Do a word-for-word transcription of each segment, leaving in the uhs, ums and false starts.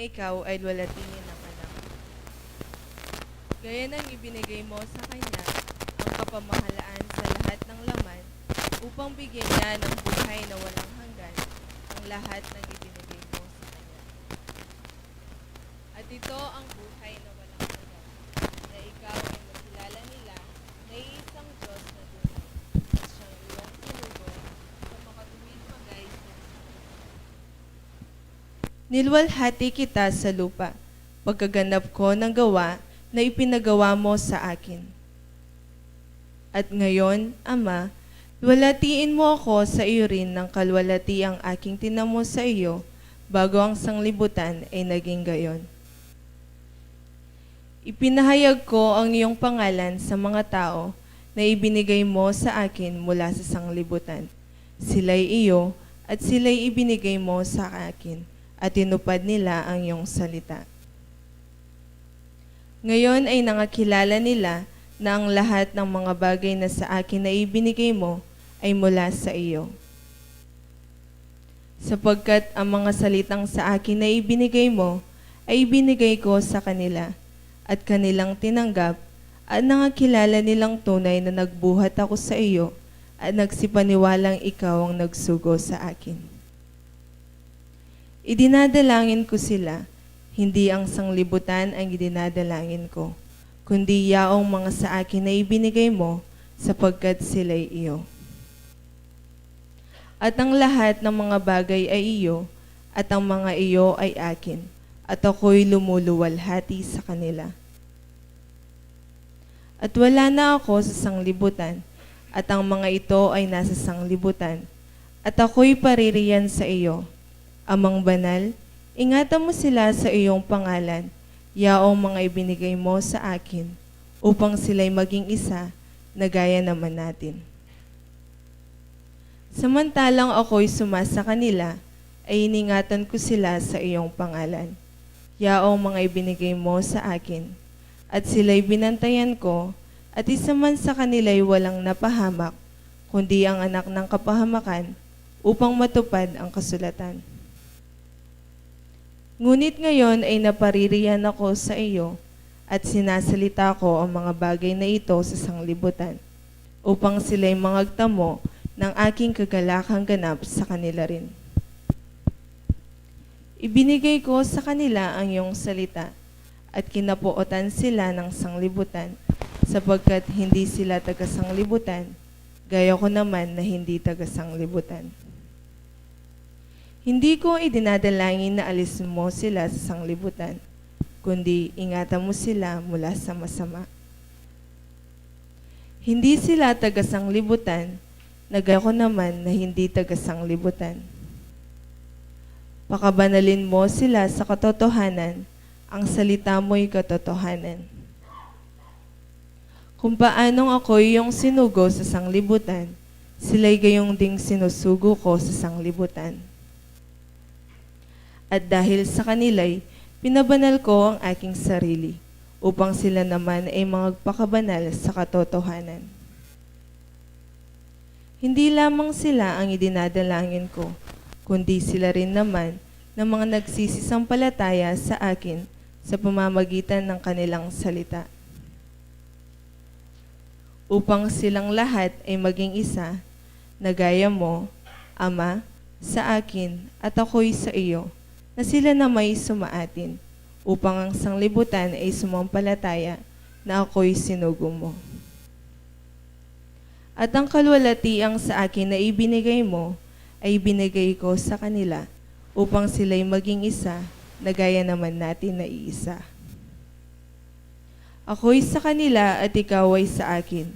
ikaw ay luwalhati ning anak. Gaya nang ibinigay mo sa kanya ang kapamahalaan sa lahat ng laman, upang bigyan niya ng buhay na walang hanggan ang lahat ng ibinigay mo sa kanya. At ito ang buhay na walang hanggan, na ikaw ay makilala nila na iisang Diyos na tunay, at siyang iyong sinugo sa makatuwid magay sa isang Niluwalhati kita sa lupa, pagkaganap ko ng gawa na ipinagawa mo sa akin. At ngayon, Ama, luwalhatiin mo ako sa iyo rin ng kaluwalhatiang aking tinamo sa iyo bago ang sanglibutan ay naging gayon. Ipinahayag ko ang iyong pangalan sa mga tao na ibinigay mo sa akin mula sa sanglibutan. Sila'y iyo, at sila'y ibinigay mo sa akin, at tinupad nila ang iyong salita. Ngayon ay nangakilala nila na ang lahat ng mga bagay na sa akin na ibinigay mo ay mula sa iyo. Sapagkat ang mga salitang sa akin na ibinigay mo ay ibinigay ko sa kanila, at kanilang tinanggap, at nangakilala nilang tunay na nagbuhat ako sa iyo, at nagsipaniwalang ikaw ang nagsugo sa akin. Idinadalangin ko sila, hindi ang sanglibutan ang idinadalangin ko, kundi yaong mga sa akin na ibinigay mo, sapagkat sila'y iyo. At ang lahat ng mga bagay ay iyo, at ang mga iyo ay akin, at ako'y lumuluwalhati sa kanila. At wala na ako sa sanglibutan, at ang mga ito ay nasa sanglibutan, at ako'y paririyan sa iyo. Amang banal, ingatan mo sila sa iyong pangalan, yaong mga ibinigay mo sa akin, upang sila'y maging isa na gaya naman natin. Samantalang ako'y suma sa kanila, ay iningatan ko sila sa iyong pangalan, yaong mga ibinigay mo sa akin, at sila'y binantayan ko, at isa man sa kanila'y walang napahamak, kundi ang anak ng kapahamakan, upang matupad ang kasulatan. Ngunit ngayon ay napaririyan ako sa iyo, at sinasalita ko ang mga bagay na ito sa sanglibutan, upang sila'y mangagtamo ng aking kagalakang ganap sa kanila rin. Ibinigay ko sa kanila ang iyong salita, at kinapuotan sila ng sanglibutan, sapagkat hindi sila taga-sanglibutan, gaya ko naman na hindi taga-sanglibutan. Hindi ko idinadalangin na alisin mo sila sa sanglibutan, kundi ingatan mo sila mula sa masama. Hindi sila taga-sanglibutan, na gaya ko naman na hindi taga-sanglibutan. Pakabanalin mo sila sa katotohanan, ang salita mo'y katotohanan. Kung paanong ako'y iyong sinugo sa sanglibutan, sila'y gayong ding sinusugo ko sa sanglibutan. At dahil sa kanila'y pinabanal ko ang aking sarili, upang sila naman ay magpakabanal sa katotohanan. Hindi lamang sila ang idinadalangin ko, kundi sila rin naman ng mga nagsisisampalataya sa akin sa pamamagitan ng kanilang salita, upang silang lahat ay maging isa, na gaya mo, Ama, sa akin, at ako'y sa iyo, na sila na may sumaatin, upang ang sanglibutan ay sumampalataya na ako'y sinugo mo. At ang kaluwalhatiang sa akin na ibinigay mo, ay ibinigay ko sa kanila, upang sila'y maging isa, na gaya naman natin na iisa. Ako'y sa kanila at ikaw ay sa akin,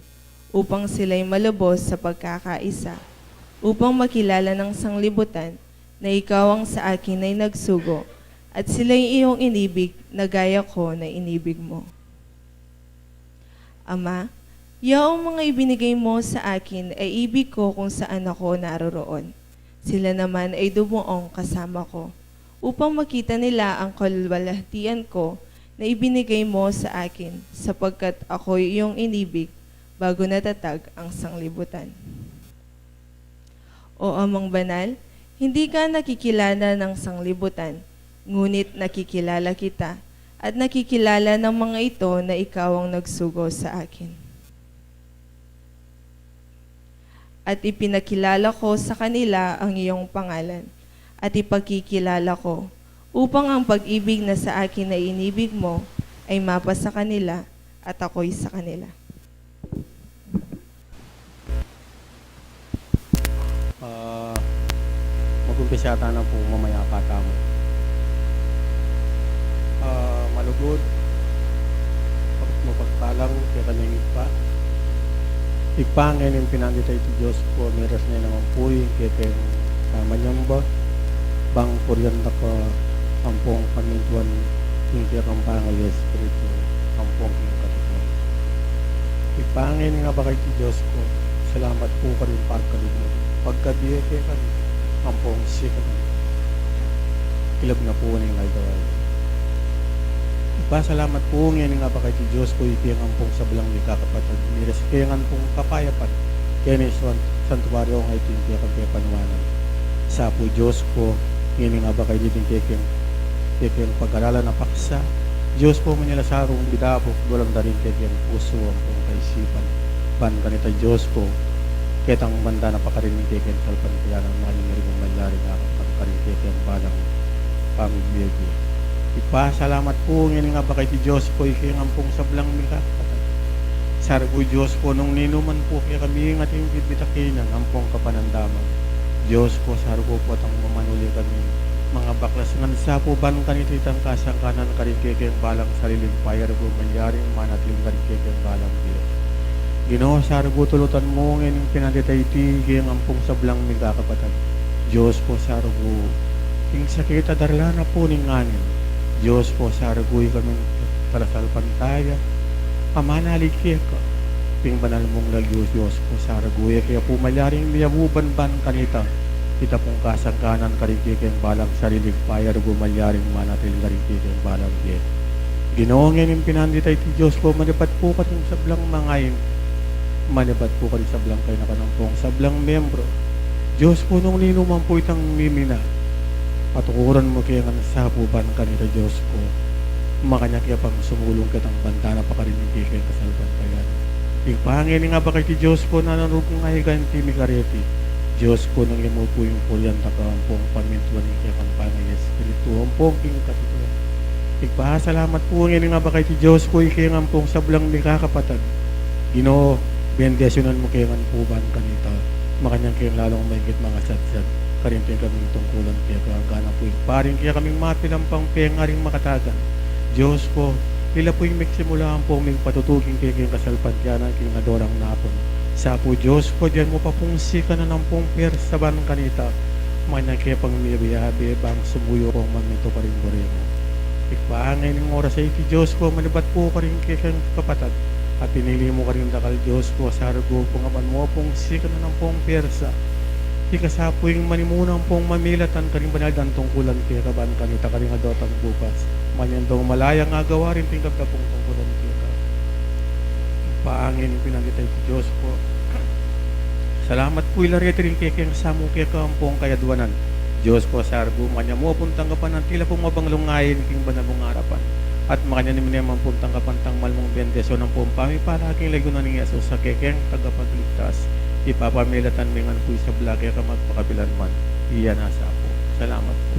upang sila'y malubos sa pagkakaisa, upang makilala ng sanglibutan na ikaw ang sa akin ay nagsugo, at sila'y iyong inibig na gaya ko na inibig mo. Ama, yaong mga ibinigay mo sa akin ay ibig ko kung saan ako naroroon. Sila naman ay dumuong kasama ko, upang makita nila ang kaluwalhatian ko na ibinigay mo sa akin, sapagkat ako'y iyong inibig bago natatag ang sanglibutan. O Amang Banal, hindi ka nakikilala ng sanglibutan, ngunit nakikilala kita, at nakikilala ng mga ito na ikaw ang nagsugo sa akin. At ipinakilala ko sa kanila ang iyong pangalan, at ipakikilala ko, upang ang pag-ibig na sa akin na inibig mo ay mapasa kanila, at ako'y sa kanila. Ah, mag-umpisa tana pu, mamayapa tamu. Ah, malugud, mapagpalang kekami Ibpa. Ibpa, ngening pinantitan iti Dios ku, miras ne naman pu ing kekeng pamanyamba, bang purian da ka ampong pamintuan ing kekang banal a Espiritu, ampong king katutuan. Ibpa, ngening abakai ti Dios ku, salamat pu karing pagkalub mu, pagkabie kekami, ampong sikanan. Kilub na pu ning aldo-aldo. Ibpa, salamat pu ngening abakai ti Dios ku, ikeng ampong sablang mikakapatad, miras ke ngan pung kapayapan keni san-, santuario ngeni, iti kekang pepanuanan. Sa pu Dios ku, ngening abakai diti kekeng, kekeng pag-aralan a paksa, Dios ku, manyalasarung bidabuk, dulang da ring kekeng pusu ampong kaisipan. Ban kanita Dios ku, ketang banda na pakarin ning kekeng salpantayanan, manyaring malyari nga kapan karing kekeng balang pamibie. Ibpa, salamat pu ngening abakai ti Dios ku, ikeng ampong sablang mikakapatad. Sargu Dios ku, nung ninuman pu kekami ing ating bibitakinan ampong kapanandaman, Dios ku, sargu pu, atang mamanuli kami, mangabaklas ngan sa pu ban kanita itang kasangkanan karing kekeng balang saliling payargu, malyaring manatili karing kekeng balang bie. Ginu, sargu, tulutan mu ngening pinantitan iti ikeng ampong sablang mikakapatad. Dios ku, sargu, ing sakit a darla na pu ning anin. Dios ku, sargu, ikaming talasalpantaya a manalig keka king banal mung lagyu. Dios ku, sargu, e ke pu malyaring miyabuban ban kanita ita pung kasangkanan karing kekeng balang saliling payargu, malyaring manatili karing kekeng balang bie. Ginu, ngening pinantitan iti Dios ku, manibat pu karing sablang mangain, manibat pu karing sablang kayanakan ampong sablang miyembro. Dios ku, nung ninuman pu itang mimina, patukuran mu ke ngan sa pu ban kanita, Dios ku, makanyan ke pang sumulung ketang banda na pakarin ning kekeng kasalpantayanan. Ibpa, ngening abakai ti Dios ku, nanurung nga iganti mi kareti, Dios ku, nung e mu pu ing purian da ka ampong pamintuan ing kekang banal a Espiritu ampong king katutuan. Ibpa, salamat pu ngening abakai ti Dios ku, ikeng ampong sablang mikakapatad. Ginu, bendisyunan mu ke ngan pu ban kanita, makanyan keng lalung maigit mangasadsad karing kekaming tungkulan keka, gana pu ing parin kekaming mapilan pang pengaring makatagan. Dios ku, ila pu ing migsimula ampong migpatutu king kekeng kasalpantayanan king adorang napun. Sa pu Dios ku, dinan mu pa pung sikanan ampong persa ban kanita, makanyan ke pang miyabe-yabe bang sumuyu pung mamintu karing buri mu. Ibpa, ngening oras a iti Dios ku, manibat pu karing kekeng kapatad a pinili mu karing dakal, Dios ku, sargu, pangaban mu pung sikanan ampong persa. Ikasa pu ing manimuna ampong mamilatan karing banal dang tungkulan keka ban kanita karing aldo at bukas. Makanyan dang malaya ing agawa ring tinggap da pung tungkulan keka. Ibpa, ngening pinantitan iti Dios ku, salamat pu, ila reti ring kekeng samu keka ampong kayadwanan. Dios ku, sargu, makanyan mu pung tanggapan anti la pung mabanglung ain king banal mung arapan. At makanyan mi ne man pung tanggapan tang mal mung bendisyun ampong pamipala king lagyu nang Jesus a kekeng Tagapagligtas. Ipapamilatan mi ngan pu ing sabla keka magpakapilan man. Iya na sa pu. Salamat pu.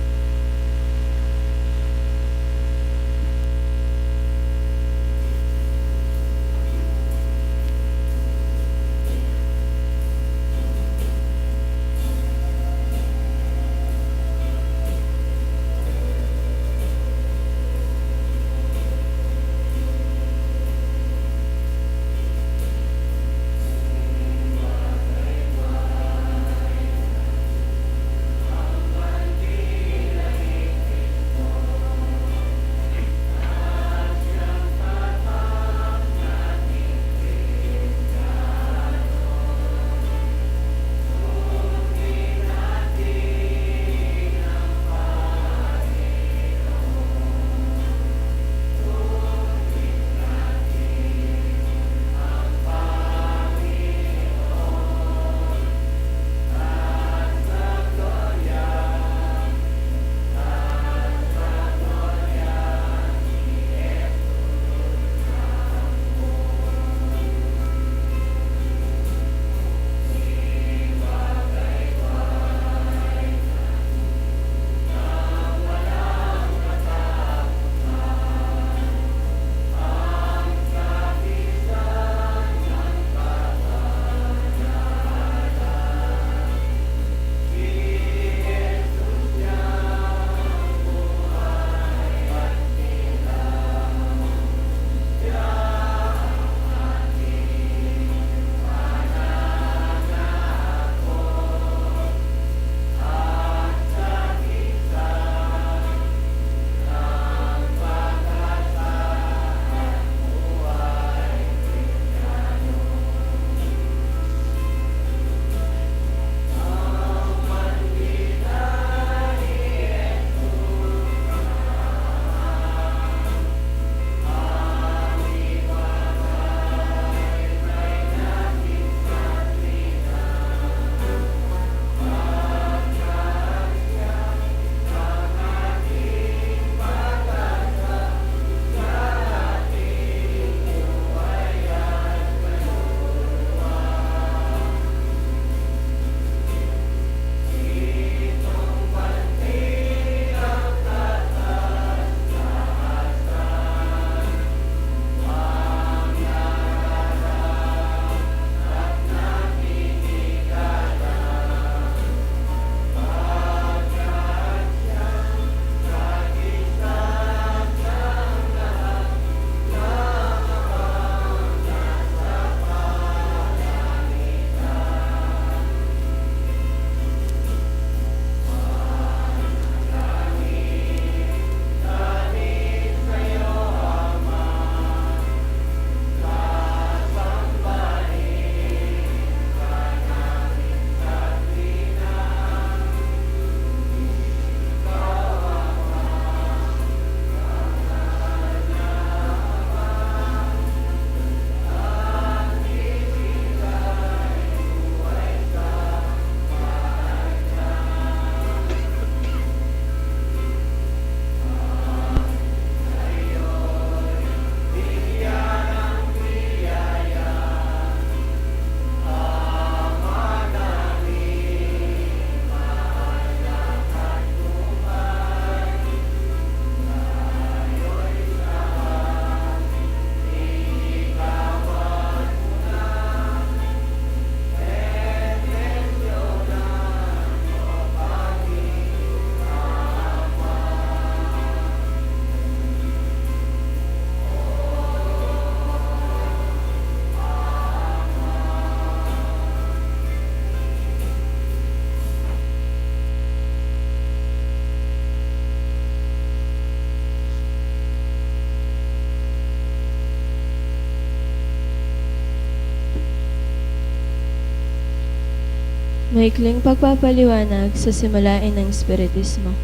Maikling pagpapaliwanag sa simulain ng Espiritismo.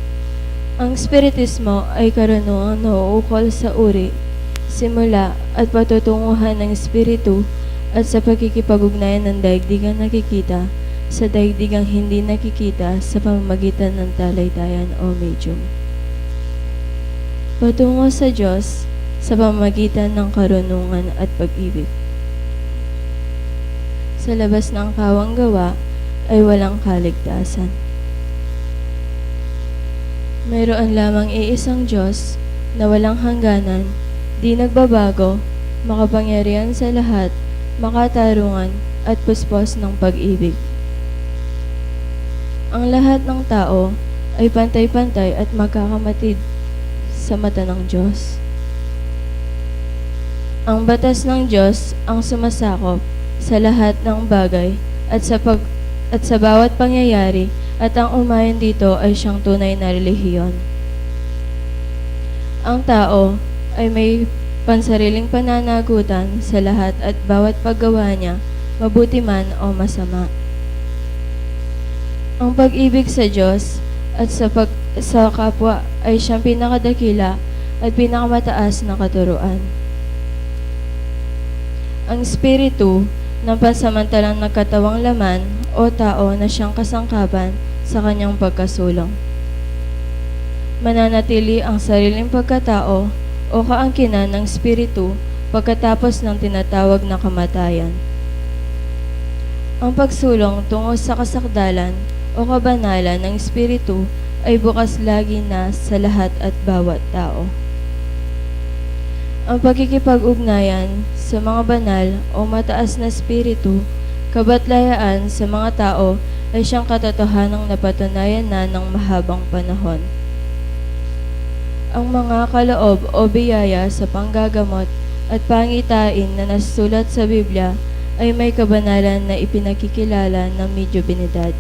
Ang Espiritismo ay karunungang nauukol sa uri, simula at patutunguhan ng Espiritu at sa pakikipag-ugnayan ng daigdigang nakikita sa daigdigang hindi nakikita sa pamamagitan ng talahitayan o medium. Patungo sa Diyos sa pamamagitan ng karunungan at pag-ibig. Sa labas ng kawang gawa ay walang kaligtasan. Mayroon lamang iisang Diyos na walang hangganan, di nagbabago, makapangyarihan sa lahat, makatarungan, at puspos ng pag-ibig. Ang lahat ng tao ay pantay-pantay at magkakamatid sa mata ng Diyos. Ang batas ng Diyos ang sumasakop sa lahat ng bagay at sa pag-, at sa bawat pangyayari, at ang umayon dito ay siyang tunay na relihiyon. Ang tao ay may pansariling pananagutan sa lahat at bawat paggawa niya, mabuti man o masama. Ang pag-ibig sa Diyos at sa pag-, sa kapwa ay siyang pinakadakila at pinakamataas na katuruan. Ang espiritu ng pansamantalang nagkatawang laman o tao na siyang kasangkapan sa kanyang pagkasulong. Mananatili ang sariling pagkatao o kaangkinan ng espiritu pagkatapos ng tinatawag na kamatayan. Ang pagsulong tungo sa kasakdalan o kabanalan ng espiritu ay bukas lagi na sa lahat at bawat tao. Ang pakikipag-ugnayan sa mga banal o mataas na espiritu, kabatlayaan sa mga tao ay siyang katotohanang napatunayan na ng mahabang panahon. Ang mga kaloob o biyaya sa panggagamot at pangitain na nasulat sa Biblia ay may kabanalan na ipinakikilala ng Divinidad.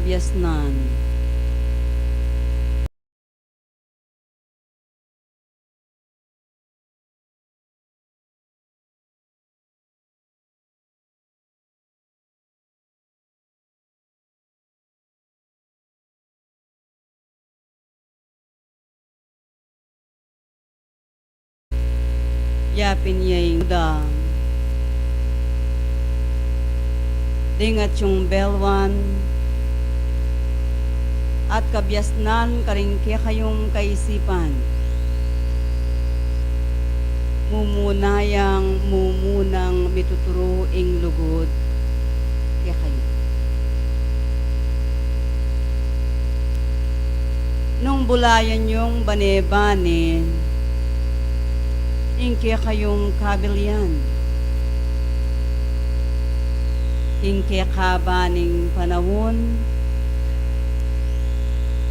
kabiasnan. Yapin ya ing da ding atyung belwan at kabiasnan karing kekayung kaisipan. Mumuna yang mumunang mituturu ing lugud kekayu. Nung bulayan yung bane-bane ing kekayung kabilian, ing kekaba ning panaun,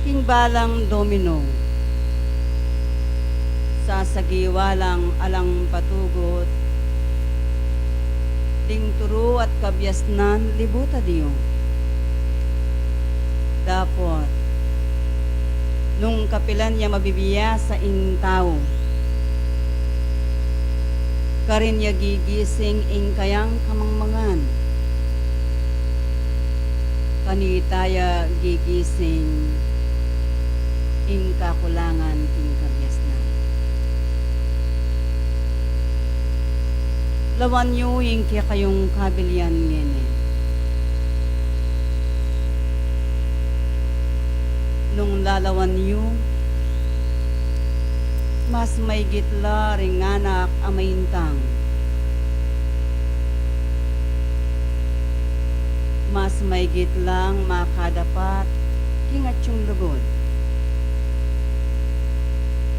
king balang domino, sasagiwa lang alang patugut ding turu at kabiasnan libutan yu. Dapot nung kapilan ya mabibiasa ing tau, karin ya gigising ing kayang kamangmangan. Kanita ya gigising ing kakulangan king kabiasnan. Lawan yu ing kekayung kabilian ngeni. Nung lalawan yu, mas maigit la ring anak a maintang. Mas maigit lang makadapat king atyung lugud.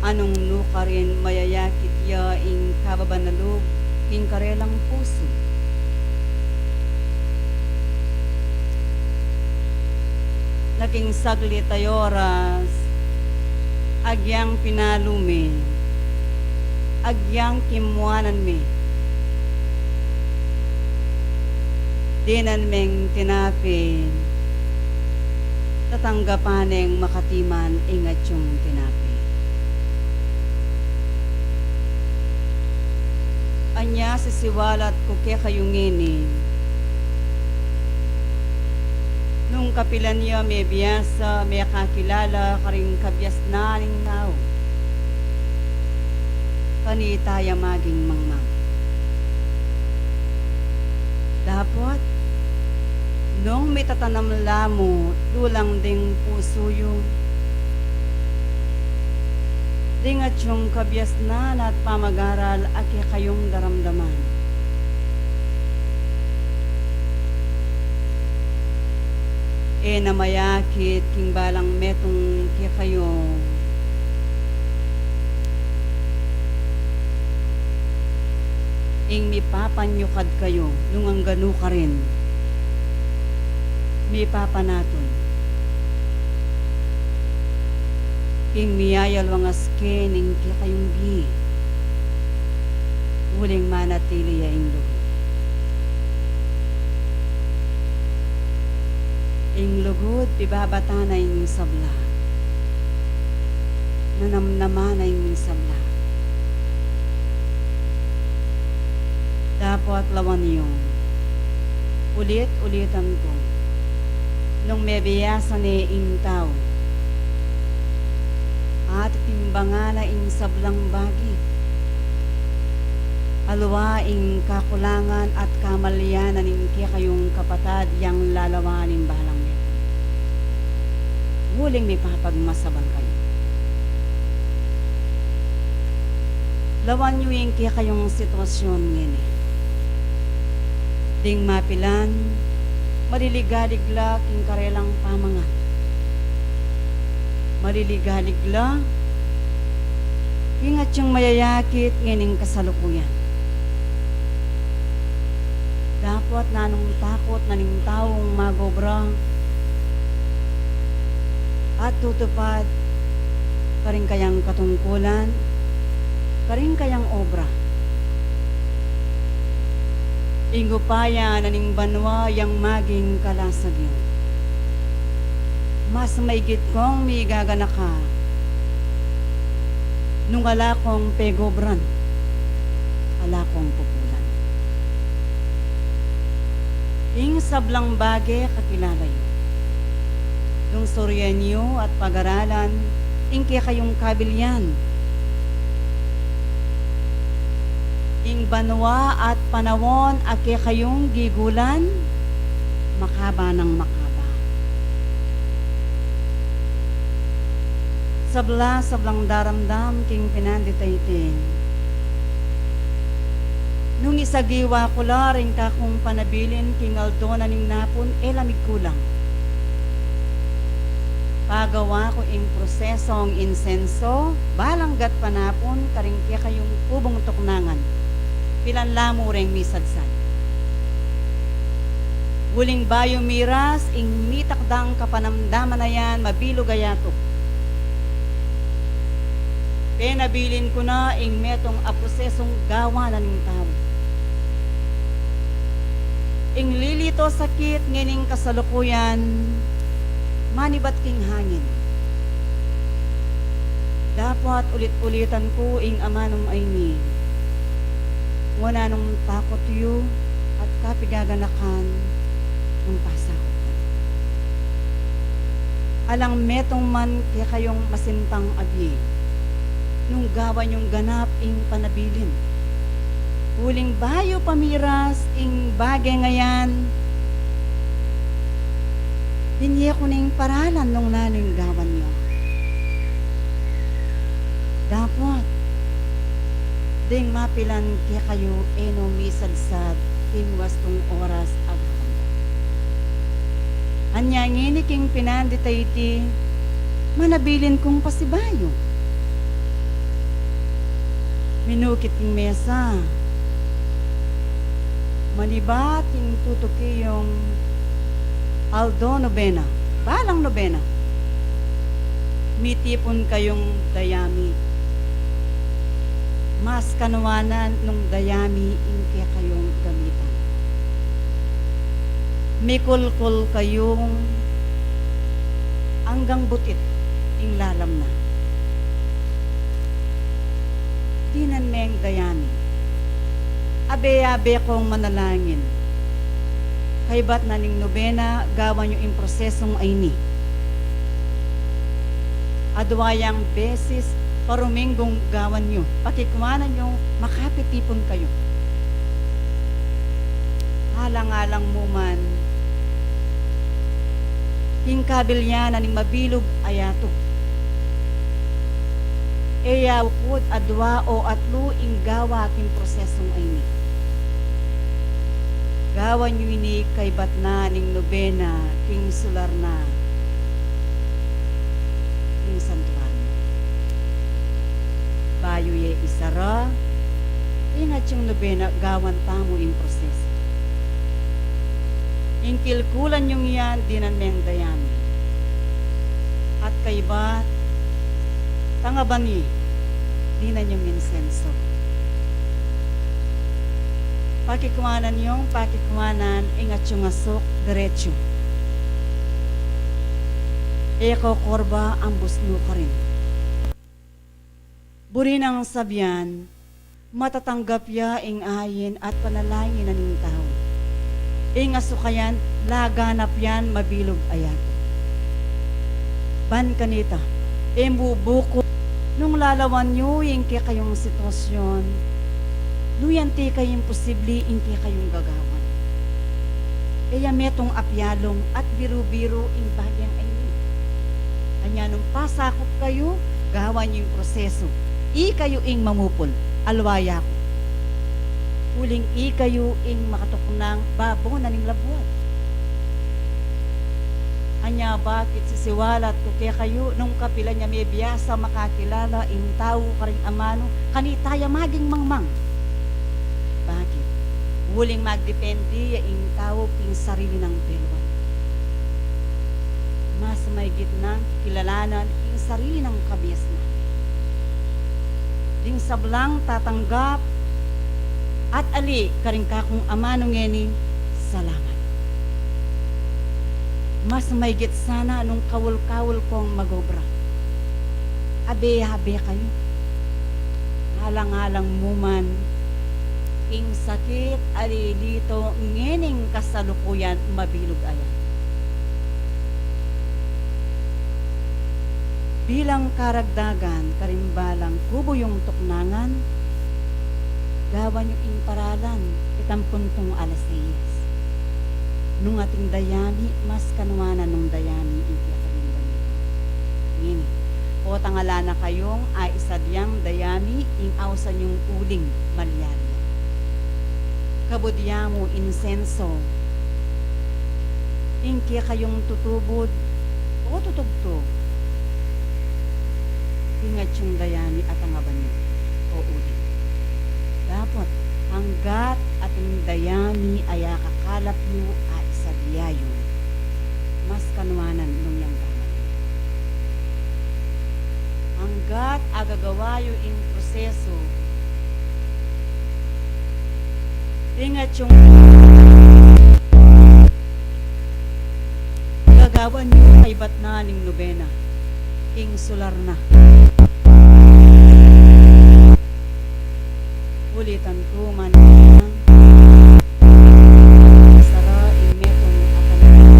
Anung nukarin mayayakit ya ing kababan a lub king karelang pusu. Na king saglit a oras, agyang pinalu mi, agyang kimuanan mi, dinan meng tinape, tatanggapan neng makatiman ing atyung tinape. Anya sisiwalat ku kekayu ngeni, nung kapilan ya mebiasa, mekakilala karing kabiasnan ning tau, kanita ya maging mangmang. Dapot nung mitatanam la mu dulang ding pusu yu ding atyung kabiasnan at pamagaral a kekayung daramdaman, e na mayakit king balang metung kekayu ing mipapanyukad kayu nung anggang nukarin mipapanatun king miyayalwangas ke ning kekayung bie. Uling manatili ya ing lugud. Ing lugud, pibabatan na ing sabla, nanamnaman na ing sabla. Dapot lawan yu, ulit-ulitan ku, nung mebiasa ne ing tau, atitimbangan na ing sablang bagi. Aliwa ing kakulangan at kamalian na ning kekayung kapatad yang lalawan ning balang metung. Uling mipapagmasaban kayu. Lawan yu ing kekayung sitwasyun ngeni. Ding mapilan, maliligalig la king karelang pamangan. Maliligalig la king atyung mayayakit ngening kasalukuyan. Dapot nanung takut na ning taung mag-obra at tutupad karing kayang katungkulan, karing kayang obra. Ing upaya na ning banua yang maging kalasag yu. Mas maigit kong migaganaka nung ala kong pegobran, ala kong pupulan. Ing sablang bage kakilala yu. Lungsurian yu at pagaralan ing kekayung kabilian. Ing banua at panaun a kekayung gigulan, makaba nang makaba. Sabla, sablang daramdam king pinandit a iti. Nung isagiwa ku la ring kakung panabilin king aldo na ning napun, e la migkulang. Pagawa ku ing prosesong insenso, balang gat panapun karing kekayung kubung tuknangan. Pilan la mu reng misadsad. Uling bayu miras ing mitakdang kapanamdaman a yan, mabilug a yatu. Penabilin ku na ing metung a prosesong gawa na ning tau. Ing lilito sakit ngening kasalukuyan, manibat king hangin. Dapot ulit-ulitan ku ing amanung a ini. Ngana nung takut yu at kapigaganakan nung pasakut ku. Alang metung man kekayung masintang abie nung gawan yung ganap ing panabilin. Uling bayu pa miras ing bage a yan, dinan ye ku ning paralan nung nanu ing gawan yu. Dapot deng mapilan kekayu e no misadsad king wastung oras a gawan. Anya ngeni king pinandit a iti, manabilin kung pasibayu. Minukit king mesa. Manibat king tutuki yung aldo nobena, balang nobena. Mitipun kayung dayami. Mas kanuanan nung dayami ing kekayung gamitan. Mikulkul kayung anggang butit ing lalam na. Dinan meng dayami. Abe-abe kong manalangin. Kaybat na ning nobena, gawan yu ing prosesong a ini. Adwa yang beses pa Ruminggung gawan yu, pakikwanan yung makapitipun kayu. Alang-alang mu man king kabilian na ning mabilug a yatu. E ya ukud adwa o atlu ing gawa king prosesong a ini. Gawan yu ini kaybat na ning nobena king sular na ning santuaryo. Bayu ye isara ing atyung nobena, gawan tamu ing proseso. Ing kilkulan yung yan, dinan meng dayami. At kaybat, tangaban ye, dinan yung insenso. Pakikwanan yung, pakikwanan ing atyung asuk diretsu. E kokorba, ambus nu karin. Buri nang sabian, matatanggap ya ing ain at panalangin na ning tau. Ing asuk a yan, laganap yan mabilug a yatu. Ban kanita, e mu bukut nung lalawan yu ing kekayung sitwasyon, nu yan tika imposible ing kekayung gagawan. E ya metung a pialung at biru-biru ing bage a ini. Anya nung pasakut kayu, gawan yu ing proseso. Ikayu ing mamupul, aliwa ya ku. Uling ikayu ing makatuknang babo na ning labuad. Anya bakit sisiwalat ku kekayu nung kapilan ya mebiasa makakilala ing tau karing amanu, kanita ya maging mangmang. Bakit? Uling magdepende ya ing tau king sarili nang beluan. Mas maigit nang kilalanan ing sarili nang kabiasnan. Ding sablang tatanggap at ali karing kakung amanu ngeni, salamat. Mas maigit sana nung kaul-kaul kong mag-obra. Abe-abe kayu. Alang-alang mu man ing sakit a lilito ngening kasalukuyan, mabilug a ya. Bilang karagdagan, karin balang kubu yung tuknangan, gawan yu ing paralan itang puntung alas seis. Nung ating dayami, mas kanuanan nung dayami ing kekatamung banitu. Ngeni, potang ala na kayung aisadyang dayami ing ausan yung uling malyari. Kabud ya mu insenso, ing kekayung tutubud o tutugtug, ing atyung dayami at ang abanyu o uling. Dapot, anggat ating dayami a akakalap yu, aisadya yu, mas kanuanan nung yang gawan yu. Anggat agagawa yu ing proseso, ing atyung gagawan yu kaybat na ning nobena, ing solar na. Ulitan ku man, sara ing metung a panalangin.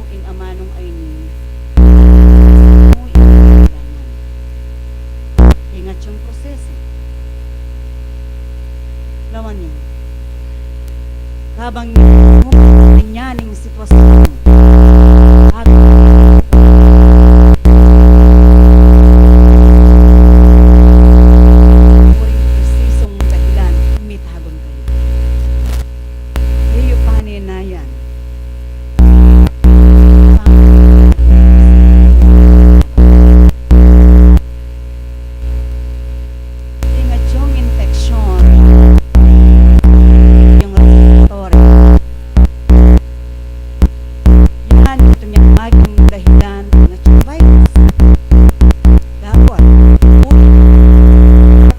Ing amanung ayni, ing atyung proseso. Lawan yu, kabang yu nyaning sitwasyun, ag-, uring presisung dahilan, mitagun kayu. E yu panenayan. Ing atyung infection, yung respiratory, yan, ito yang maging dahilan ng atyung virus. Dapot,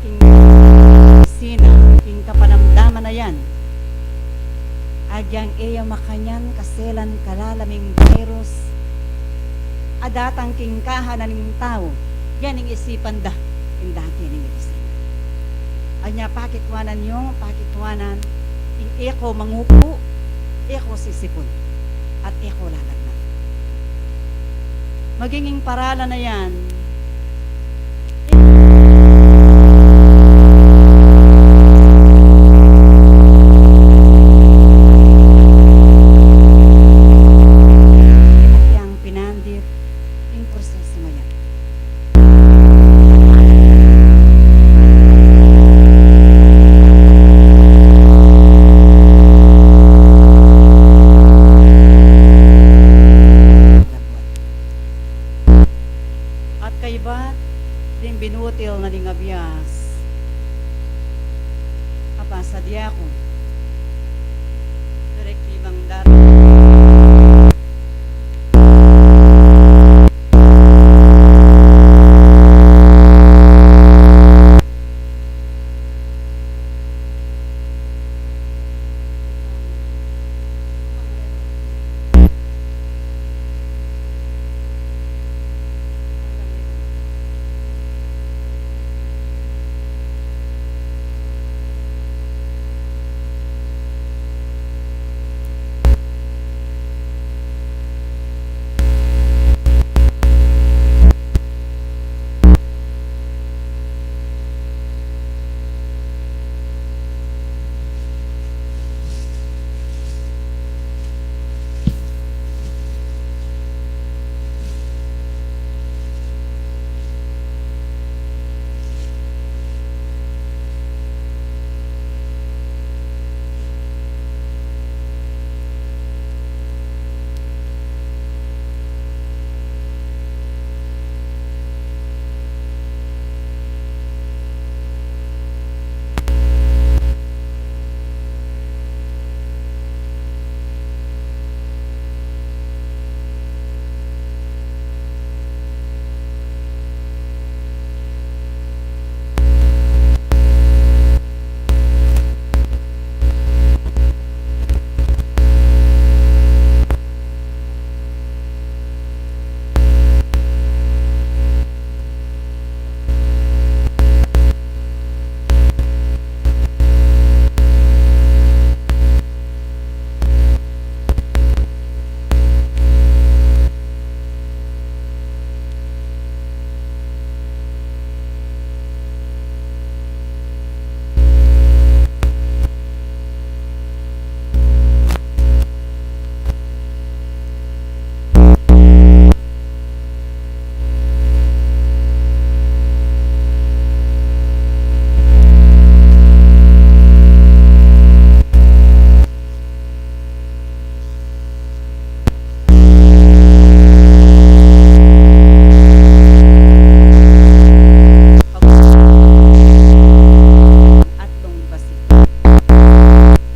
king medisina, king kapanamdaman a yan, agyang e ya makanyan kaselan kalalam ing virus a datang king kahanan ning tau, yan ing isipan da, ing dake ning medisina. Anya pakikuanan yung, pakikuanan, ing e ko mangupu, e ko sisipun, at e ko lalagnat. Maging ing paralan a yan, yang pinandit ing proseso a yan. At kaybat ding binutil na ning abias, apasadya ku, direktibang darating.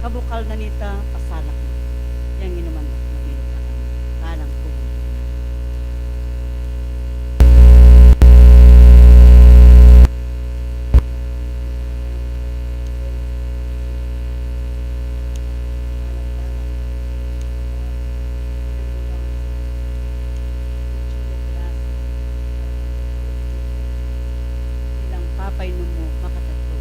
Bukal na nita, pasalak na. Yang inuman na, mabinuta kami. Kalang kubo. Ilang papainumu, makatagpo.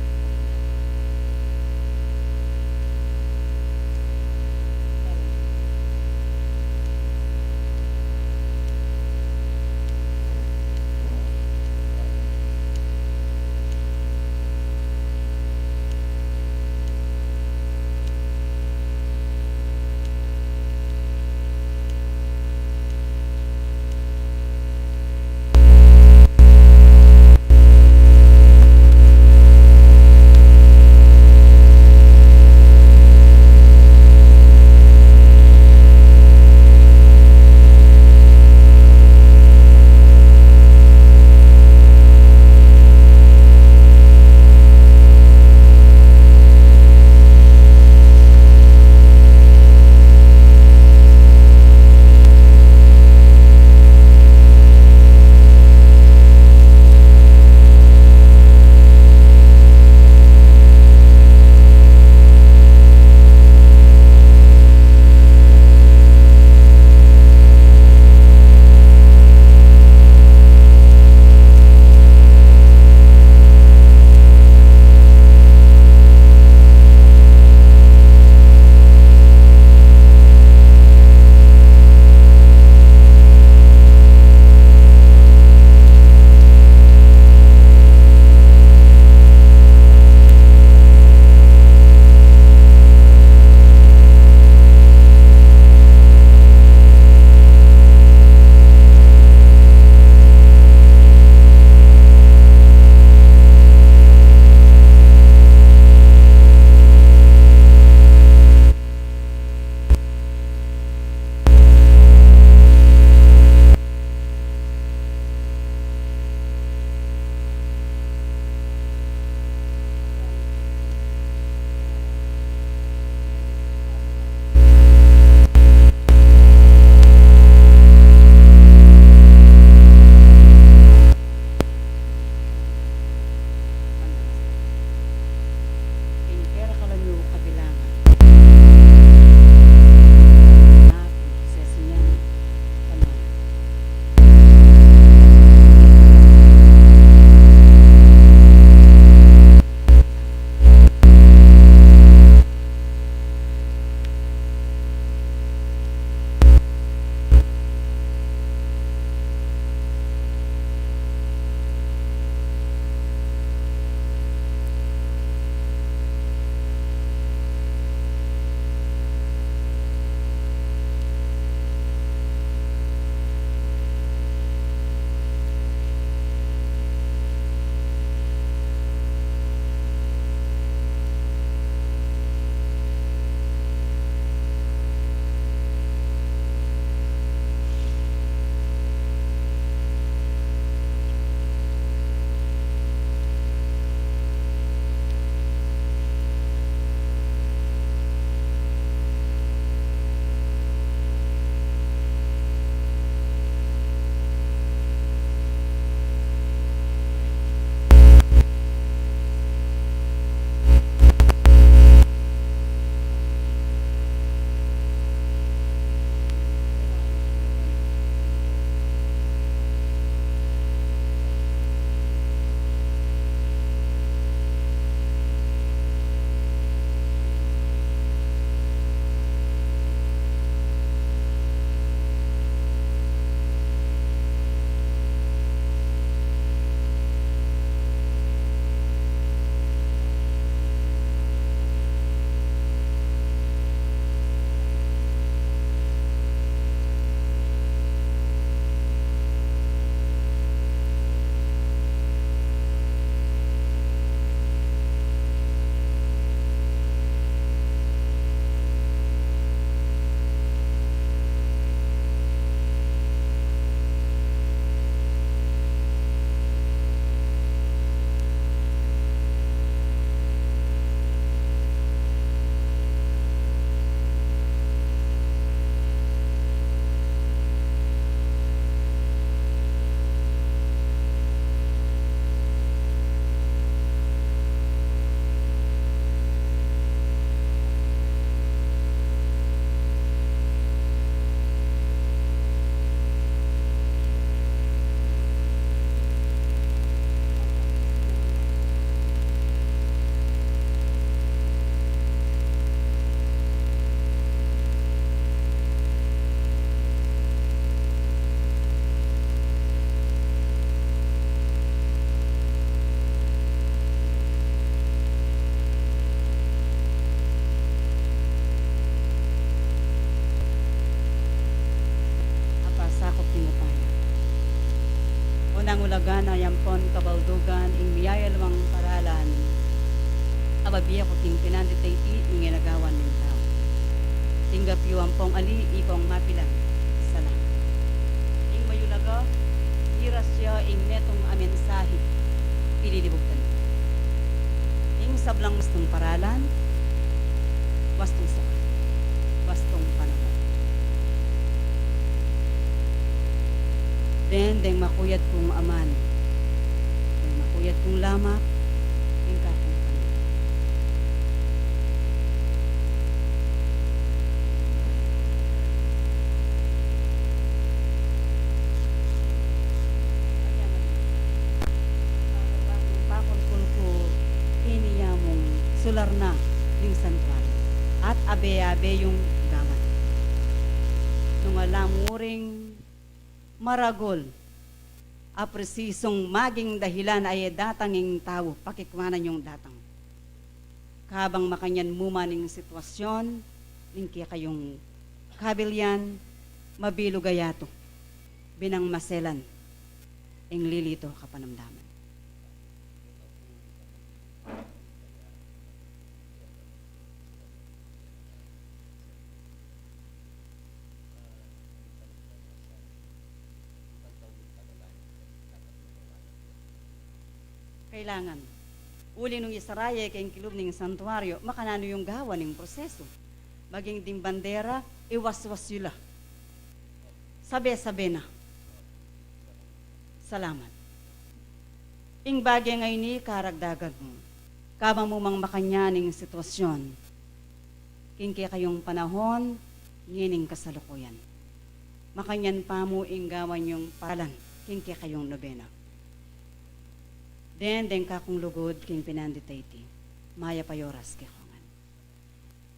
Ulagan a yampon kabaldugan ing miyayalwang paralan a bibie ku king pinandit a iti ing inagawan ning tau. Tinggap yu ampong ali, ikong mapilan. Salamat. Ing mayulaga, miras ya ing metung a mensahe, pililibug tamu. Ing sablang wastung paralan, wastung sukat, wastung panaun. Deng, deng makuyad kung aman, deng makuyad kung lamak, ing kakung panaun. Pakulkul ku keni yamung sular na ning santuaryo at abe-abe yung gawan. Nung ala mu ring maragul a presisung maging dahilan a e datang ing tau, pakikwanan yung datang. Kabang makanyan mu man ing sitwasyon ning kekayung kabilian, mabilug a yatu, binang maselan ing lilito kapanamdaman. Kailangan. Uli nung isara ye king kilub ning santuaryo, makananu yung gawa ning proseso. Maging ding bandera, iwaswas yu la. Sabe-sabe na. Salamat. Ing bage ngeni karagdagan mu. Kabang mu mang makanyan ing sitwasyon king kekayung panahon, ngening kasalukuyan. Makanyan pa mu ing gawan yung paralan king kekayung nobena. Deng, deng kakung lugud king pinandit a iti, mayap a oras kekongan.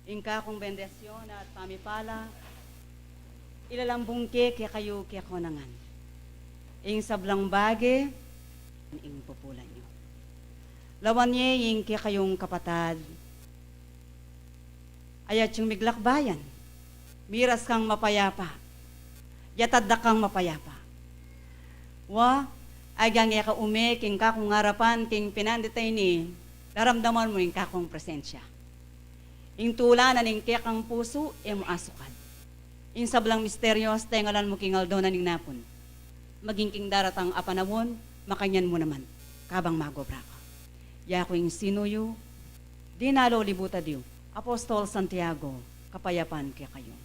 Ing kakung bendisyon at pamipala, ilalambung ke kekayu kekonangan. Ing sablang bage, ing pupulan yu. Lawan ye ing kekayung kapatad, ayat yung miglakbayan, miras kang mapayapa, yatad da kang mapayapa. Wa, agyang e ka ume king kakung arapan king pinandit a ini, daramdaman mu ing kakung presensya. Ing tula na ning kekang pusu, e mu asukad. Ing sablang misteryos, tengalan mu king aldo na ning napun. Maging king daratang a panaun, makanyan mu naman, kabang magobra ka. Yaku ing sinu yu, dinalo libutad yu, Apostol Santiago, kapayapan kekayu.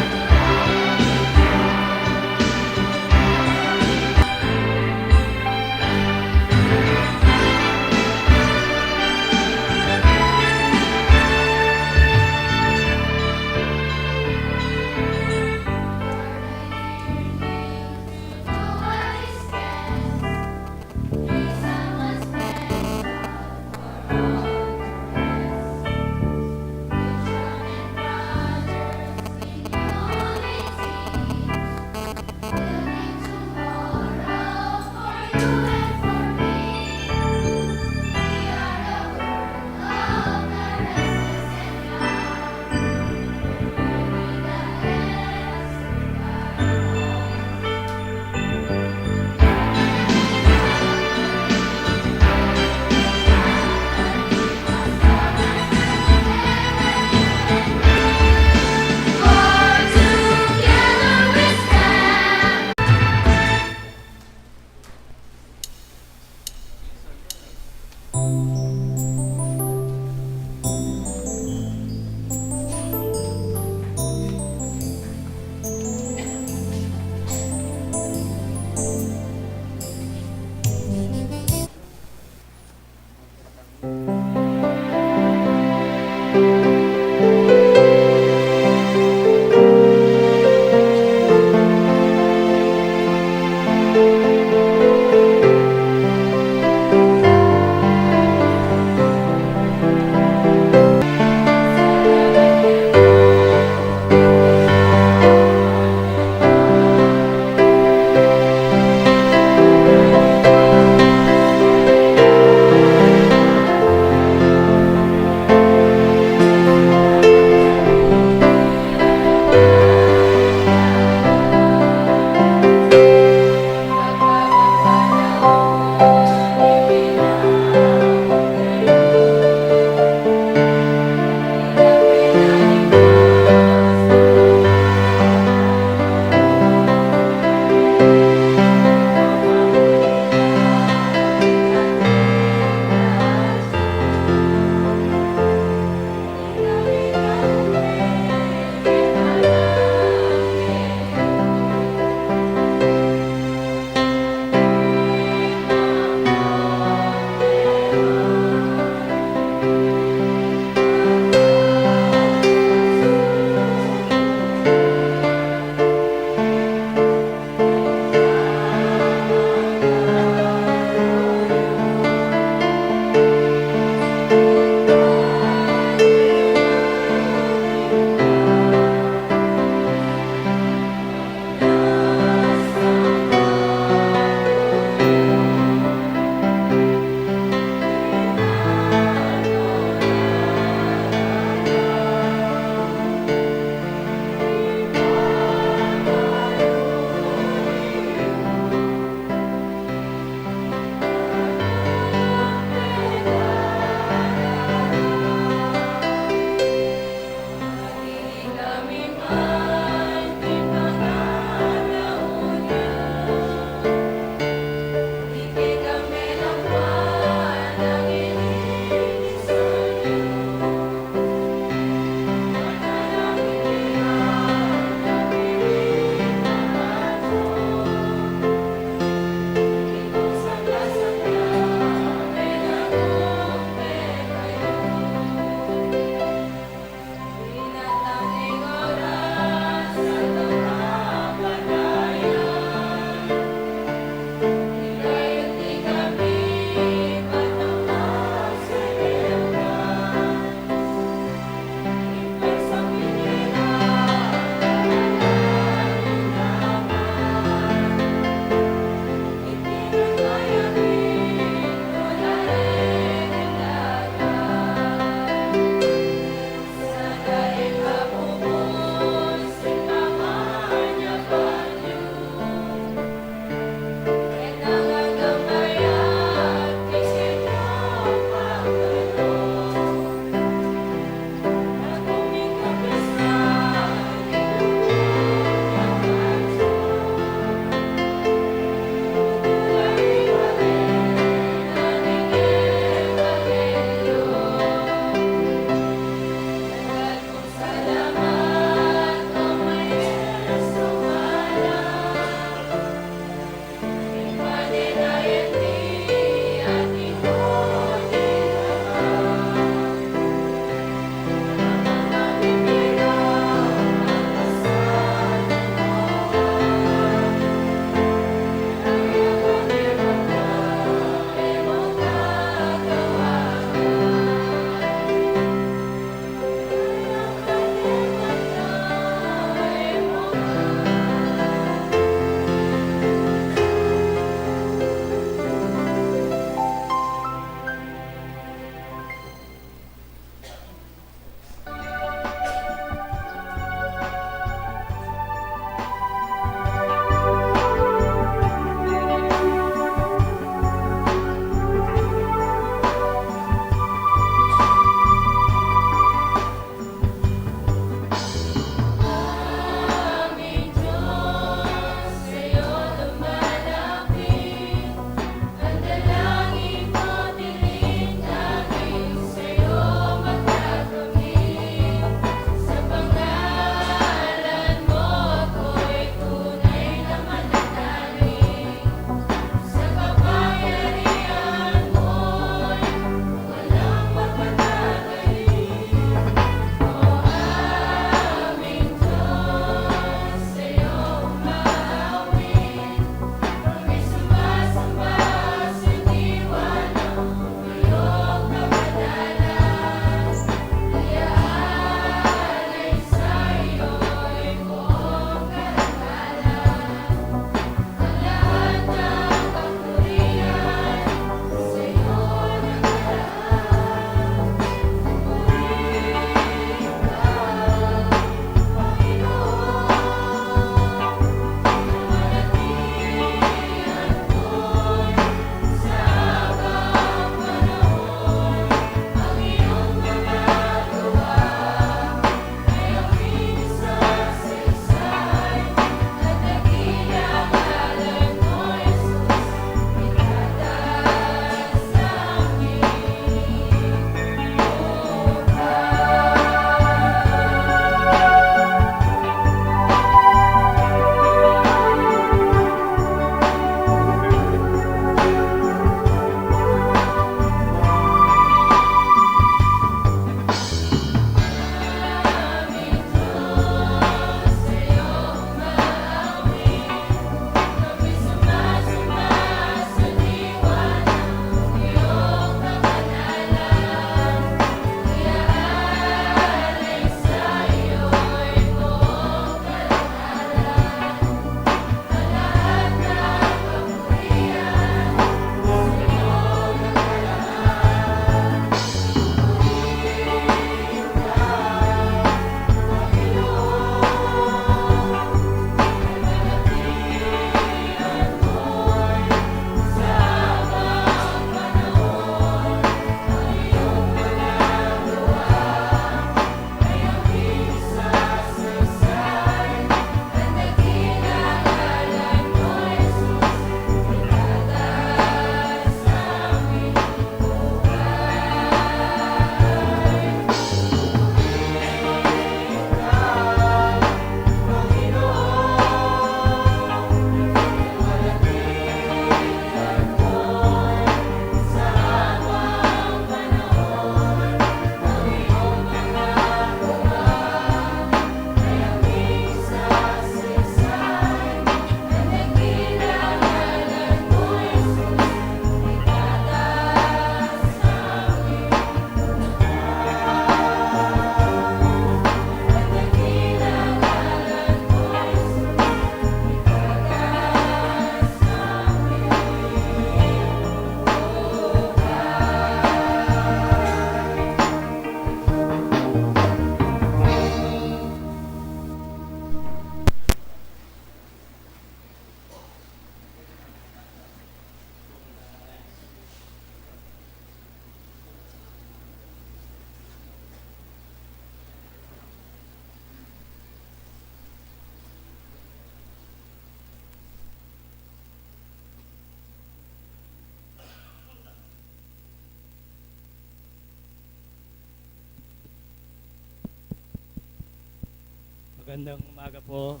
Magandang umaga po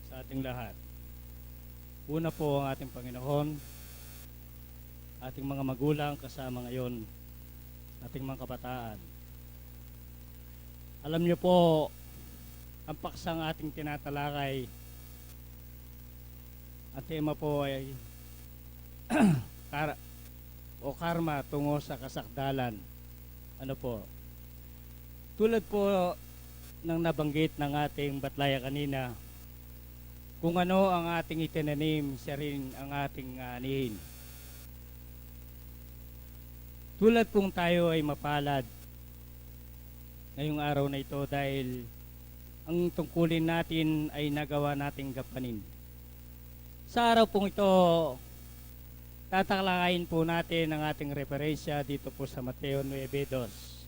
sa ating lahat. Una po ang ating Panginoon, ating mga magulang kasama ngayon, ating mga kabataan. Alam niyo po, ang paksang ating tinatalakay, ang tema po ay kar-, o karma tungo sa kasakdalan. Ano po? Tulad po ng nabanggit ng ating batlaya kanina, kung ano ang ating itinanim, siya rin ang ating aanihin. Tulad pong tayo ay mapalad ngayong araw na ito dahil ang tungkulin natin ay nagawa nating gampanin. Sa araw pong ito, tatalakayin po natin ang ating referensya dito po sa Mateo nuebe dos.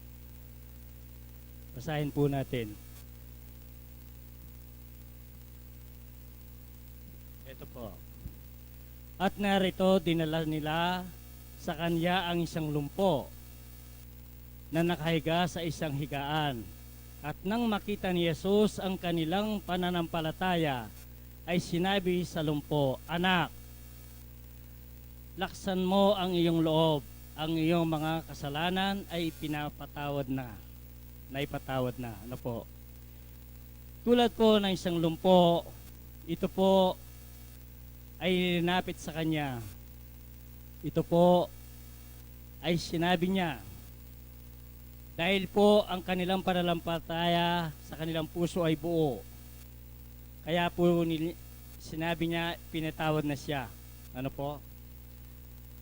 Basahin po natin. Ito po. At narito, dinala nila sa kanya ang isang lumpo na nakahiga sa isang higaan. At nang makita ni Jesus ang kanilang pananampalataya, ay sinabi sa lumpo, "Anak, laksan mo ang iyong loob, ang iyong mga kasalanan ay pinapatawad na, naipatawad na." Ano po? Tulad po ng isang lumpo, ito po ay linapit sa kanya. Ito po ay sinabi niya, dahil po ang kanilang pananampalataya sa kanilang puso ay buo. Kaya po nil-, sinabi niya, pinatawad na siya. Ano po?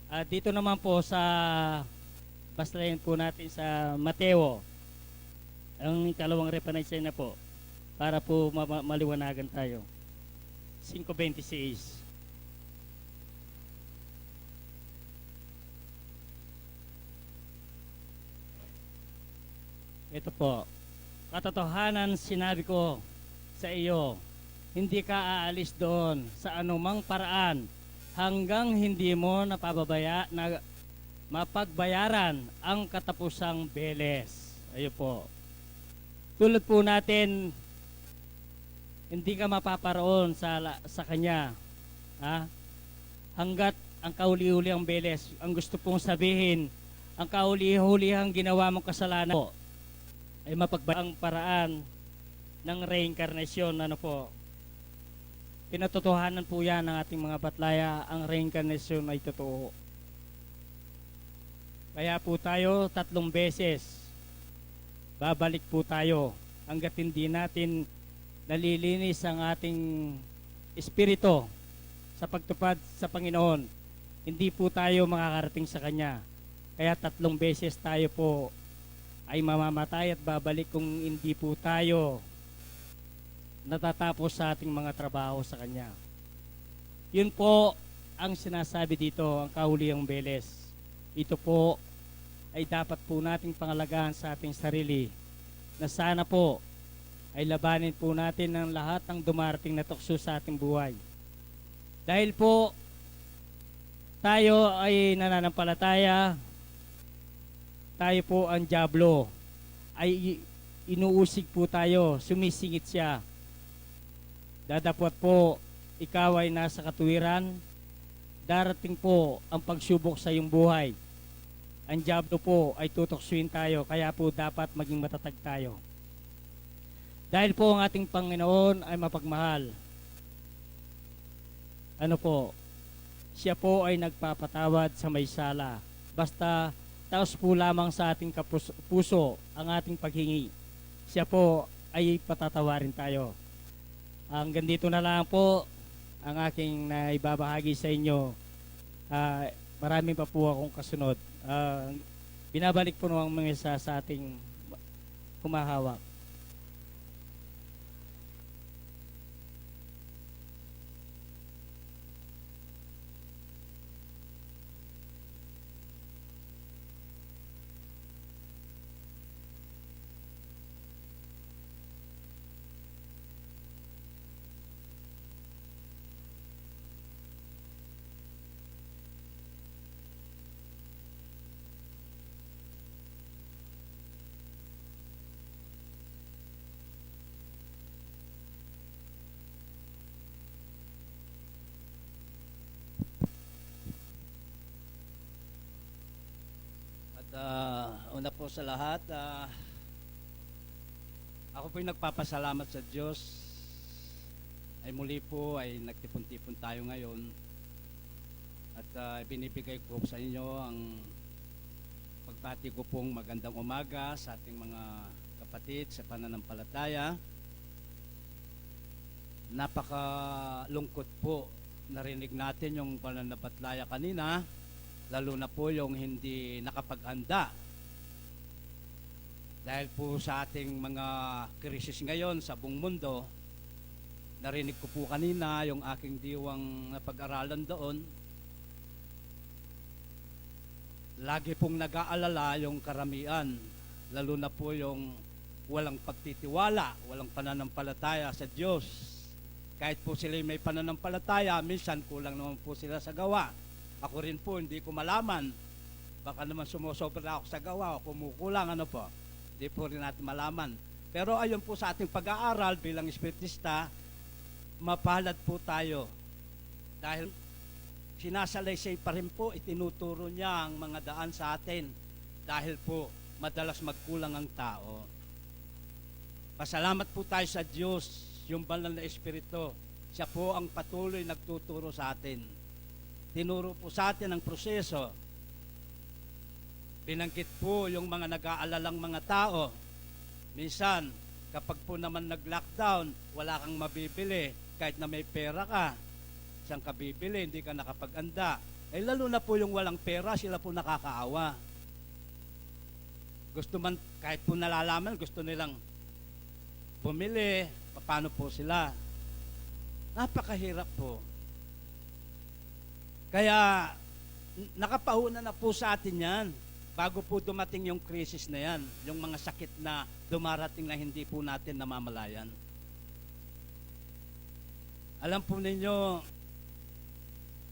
At dito naman po sa, basahin po natin sa Mateo, ang ikalawang referensya na po, para po ma-, ma-, maliwanagan tayo. Singko bente seis. Ito po, "Katotohanan sinabi ko sa iyo, hindi ka aalis doon sa anumang paraan hanggang hindi mo napababaya-, na mapagbayaran ang katapusang beles." Ayun po. Tulad po natin, hindi ka mapaparoon sa la-, sa kanya, ha? Hanggat ang kauli-uli ang beles, ang gusto pong sabihin, ang kauli-ulihang ginawa mong kasalanan po ay mapagba-, ang paraan ng reinkarnasyon, ano po? Pinatotohanan po yan ng ating mga batlaya, ang reinkarnasyon ay totoo. Kaya po tayo tatlong beses babalik po tayo hanggat hindi natin nalilinis ang ating espiritu sa pagtupad sa Panginoon. Hindi po tayo makakarating sa Kanya. Kaya tatlong beses tayo po ay mamamatay at babalik kung hindi po tayo natatapos sa ating mga trabaho sa Kanya. Yun po ang sinasabi dito, ang kaulihang beles. Ito po ay dapat po nating pangalagaan sa ating sarili, na sana po ay labanin po natin ang lahat ng dumarating na tukso sa ating buhay. Dahil po tayo ay nananampalataya, tayo po ang dyablo, ay i-, inuusig po tayo, sumisingit siya. Datapwat po ikaw ay nasa katuwiran, darating po ang pagsubok sa iyong buhay. Ang dyablo po ay tutuksuin tayo, kaya po dapat maging matatag tayo. Dahil po ang ating Panginoon ay mapagmahal. Ano po? Siya po ay nagpapatawad sa may sala. Basta taos po lamang sa ating kapus-, puso ang ating paghingi. Siya po ay patatawarin tayo. Hanggang dito na lang po ang aking naibabahagi sa inyo. Ah, marami pa po akong kasunod. Ah, binabalik po ng mga isa sa ating humahawak. Ah, una po sa lahat, ah, ako po'y nagpapasalamat sa Diyos ay muli po ay nagtipon-tipon tayo ngayon. At, ah, binibigay ko sa inyo ang pagbati ko pong magandang umaga sa ating mga kapatid sa pananampalataya. Napakalungkot po. Narinig natin yung banal na batalaya kanina, lalo na po yung hindi nakapaghanda. Dahil po sa ating mga krisis ngayon sa buong mundo, narinig ko po kanina yung aking diwang napag-aralan doon. Lagi pong nag-aalala yung karamihan, lalo na po yung walang pagtitiwala, walang pananampalataya sa Diyos. Kahit po sila'y may pananampalataya, minsan kulang naman po sila sa gawa. Ako rin po, hindi ko malaman. Baka naman sumusobra ako sa gawa o kumukulang, ano po. Hindi po rin natin malaman. Pero ayun po, sa ating pag-aaral bilang espiritista, mapalad po tayo. Dahil sinasalaysay pa rin po, itinuturo niya ang mga daan sa atin. Dahil po, madalas magkulang ang tao. Pasalamat po tayo sa Diyos, yung banal na Espiritu. Siya po ang patuloy nagtuturo sa atin. Tinuro po sa atin ang proseso. Binanggit po yung mga nag-aalalang mga tao. Minsan, kapag po naman nag-lockdown, wala kang mabibili, kahit na may pera ka. Saan ka bibili? Hindi ka nakapag-anda. Eh, lalo na po yung walang pera, sila po nakakaawa. Gusto man, kahit po nalalaman, gusto nilang bumili, paano po sila? Napakahirap po. Kaya, n-, nakapauna na po sa atin yan. Bago po dumating yung krisis na yan, yung mga sakit na dumarating na hindi po natin namamalayan. Alam po ninyo,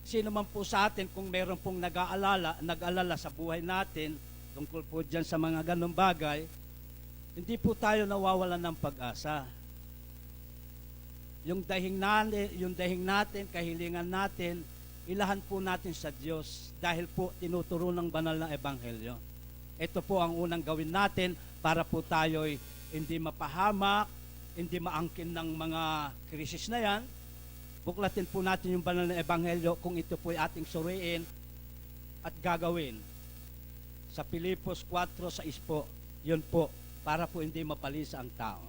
sino man po sa atin, kung meron pong nag-aalala, nag-alala sa buhay natin, tungkol po dyan sa mga ganong bagay, hindi po tayo nawawalan ng pag-asa. Yung dahing nani-, yung dahing natin, kahilingan natin, ilahan po natin sa Diyos dahil po tinuturo ng banal na ebanghelyo. Ito po ang unang gawin natin para po tayo'y hindi mapahamak, hindi maangkin ng mga krisis na yan. Buklatin po natin yung banal na ebanghelyo kung ito po'y ating suriin at gagawin. Sa Filipos kwatro sais po, yun po, para po hindi mabalisa ang tao.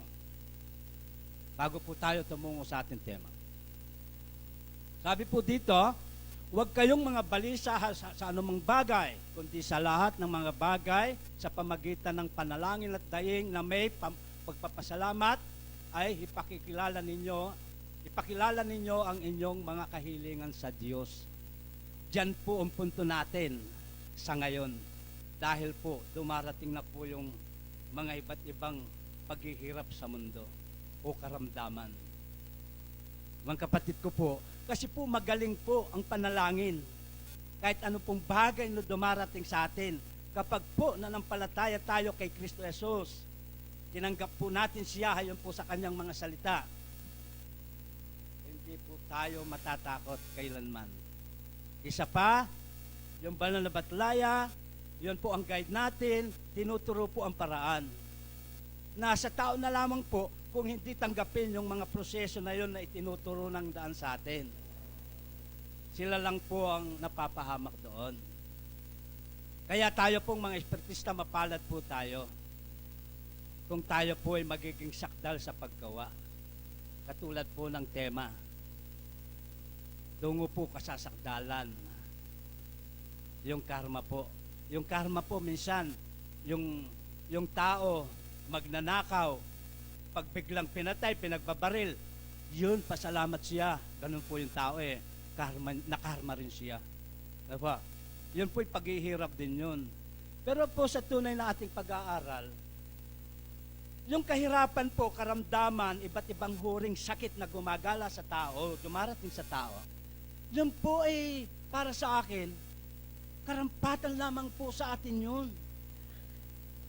Bago po tayo tumungo sa ating tema. Sabi po dito, "Huwag kayong mga balisa ha-, sa, sa anumang bagay, kundi sa lahat ng mga bagay, sa pamagitan ng panalangin at daing na may pam-, pagpapasalamat, ay ipakikilala ninyo, ipakilala ninyo ang inyong mga kahilingan sa Diyos." Diyan po ang punto natin sa ngayon. Dahil po, dumarating na po yung mga iba't ibang paghihirap sa mundo o karamdaman. Mga kapatid ko po, kasi po magaling po ang panalangin. Kahit ano pong bagay na dumarating sa atin, kapag po nanampalataya tayo kay Kristo Jesus, tinanggap po natin siya, ayon po sa kanyang mga salita, hindi po tayo matatakot kailanman. Isa pa, yung banal na batalaya, yun po ang guide natin, tinuturo po ang paraan. Nasa tao na lamang po kung hindi tanggapin yung mga proseso na yun na itinuturo ng daan sa atin. Sila lang po ang napapahamak doon. Kaya tayo pong mga espiritista, mapalad po tayo kung tayo po ay magiging sakdal sa paggawa. Katulad po ng tema, tungo po kasasakdalan. Yung karma po. Yung karma po, minsan, yung, yung tao magnanakaw, pag biglang pinatay, pinagbabaril, yun, pasalamat siya. Ganun po yung tao eh. Karma, nakarma rin siya. Diba? Yun po'y paghihirap din yun. Pero po sa tunay na ating pag-aaral, yung kahirapan po, karamdaman, iba't ibang huring sakit na gumagala sa tao, dumarating sa tao, yun po ay, para sa akin, karampatan lamang po sa atin yun.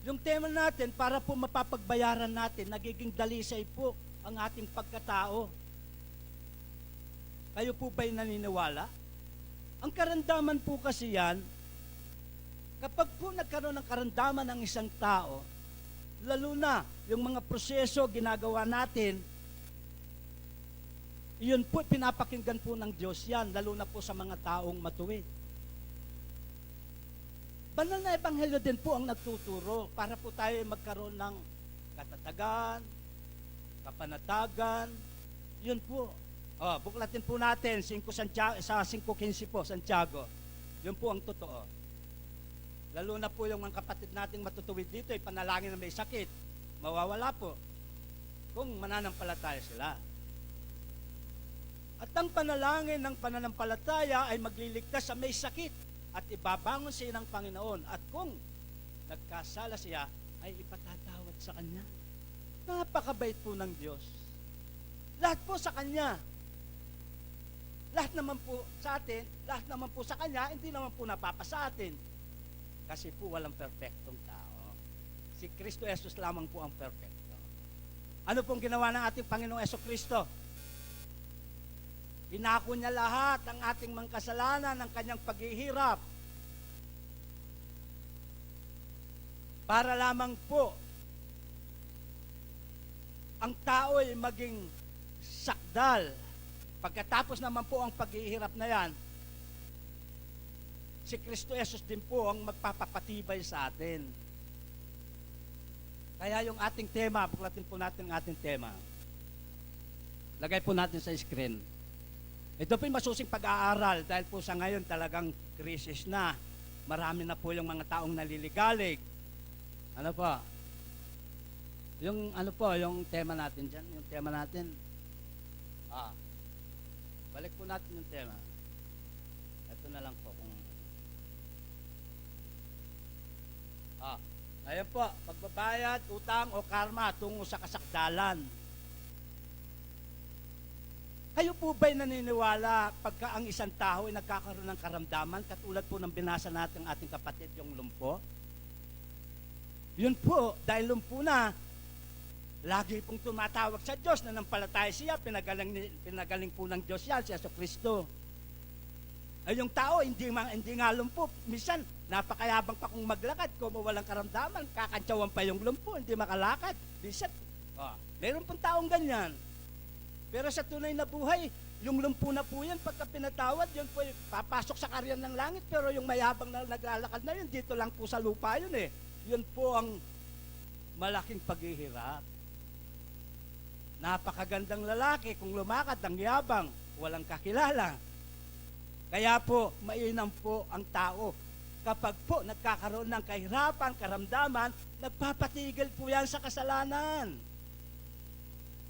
Yung tema natin, para po mapapagbayaran natin, nagiging dalisay po ang ating pagkatao. Kayo po ba'y naniniwala? Ang karamdaman po kasi yan, Kapag po nagkaroon ng karamdaman ang isang tao, lalo na yung mga proseso ginagawa natin, iyon po, pinapakinggan po ng Diyos yan, lalo na po sa mga taong matuwid. Banal na ebanghelyo din po ang nagtuturo para po tayo magkaroon ng katatagan, kapanatagan. Yun po. O, buklatin po natin, singko Santiago, sa singko kinse po, Santiago. Yun po ang totoo. Lalo na po yung mga kapatid nating matutuwid dito, ipanalangin na may sakit. Mawawala po kung mananampalataya sila. At ang panalangin ng pananampalataya ay magliligtas sa may sakit at ibabangon siya ng Panginoon. At kung nagkasala siya, ay ipatatawad sa kanya. Napakabait po ng Diyos. Lahat po sa kanya. Lahat naman po sa atin, lahat naman po sa kanya, hindi naman po napapasa atin. Kasi po walang perpektong tao. Si Kristo Jesus lamang po ang perpekto. Ano pong ginawa ng ating Panginoong Yeso Kristo? Inako niya lahat ang ating mga kasalanan, ang kanyang paghihirap. Para lamang po ang tao ay maging sakdal. Pagkatapos naman po ang paghihirap na yan, si Kristo Jesus din po ang magpapapatibay sa atin. Kaya yung ating tema, buklatin po natin ang ating tema. Lagay po natin sa screen. Ito po yung masusing pag-aaral dahil po sa ngayon talagang krisis na. Marami na po yung mga taong naliligalig. Ano po? Yung ano po, yung tema natin dyan, yung tema natin. Ah, balik po natin yung tema. Ito na lang po kung... Ah, ayan po, pagbabayad, utang o karma tungo sa kasakdalan. Kayo po ba'y naniniwala pagka ang isang tao ay nagkakaroon ng karamdaman, katulad po ng binasa natin ating kapatid, yung lumpo? Yun po, dahil lumpo na, lagi pong tumatawag sa Diyos, nananampalataya siya, pinagaling, ni, pinagaling po ng Diyos yan, si Yesu Kristo. Ay, yung tao, hindi, ma, hindi nga lumpo. Minsan, napakayabang pa kung maglakad, kung walang karamdaman, kakantsawan pa yung lumpo, hindi makalakad. Minsan, oh, meron pong taong ganyan. Pero sa tunay na buhay, yung lumpo na po yan, pagka pinatawad, yun po, papasok sa kaharian ng langit, pero yung mayabang na naglalakad na yun, dito lang po sa lupa yun eh. Yun po ang malaking paghihirap. Napakagandang lalaki kung lumakad ang yabang, walang kakilala. Kaya po, mainam po ang tao. Kapag po nagkakaroon ng kahirapan, karamdaman, nagpapatigil po yan sa kasalanan.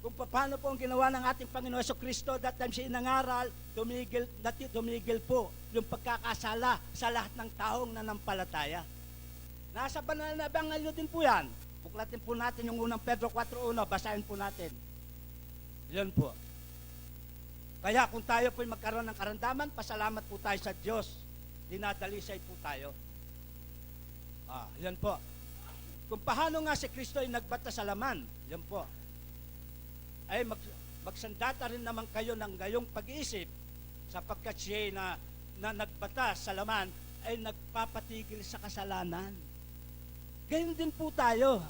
Kung paano po ang ginawa ng ating Panginoon Hesus Kristo, that time siya inangaral, tumigil, dati tumigil po yung pagkakasala sa lahat ng taong nanampalataya. Nasa banal na ebanghelyo din po yan. Buklatin po natin yung unang Pedro kwatro uno, basahin po natin. Yun po. Kaya kung tayo po'y magkaroon ng karamdaman, pasalamat po tayo sa Diyos. Dinadalisay po tayo. Ah, yan po. Kung paano nga si Kristo ay nagbata sa laman, yan po. Ay mag, magsandata rin naman kayo ng gayong pag-iisip, sapagkat siya na, na nagbata sa laman ay nagpapatigil sa kasalanan. Ganyan din po tayo.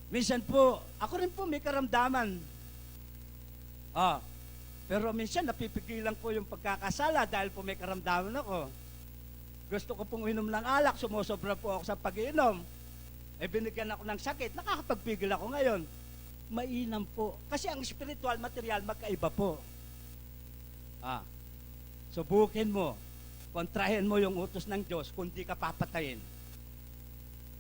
Minsan po, ako rin po may karamdaman. Ah, pero minsan napipigilan ko yung pagkakasala dahil po may karamdaman ako. Gusto ko pong uminom ng alak, sumosobra po ako sa pag-iinom. Eh, binigyan ako ng sakit, nakakapagpigil ako ngayon. Mainam po. Kasi ang spiritual, material, magkaiba po. Ah, subukin mo. Kontrahin mo yung utos ng Diyos kung di ka papatayin.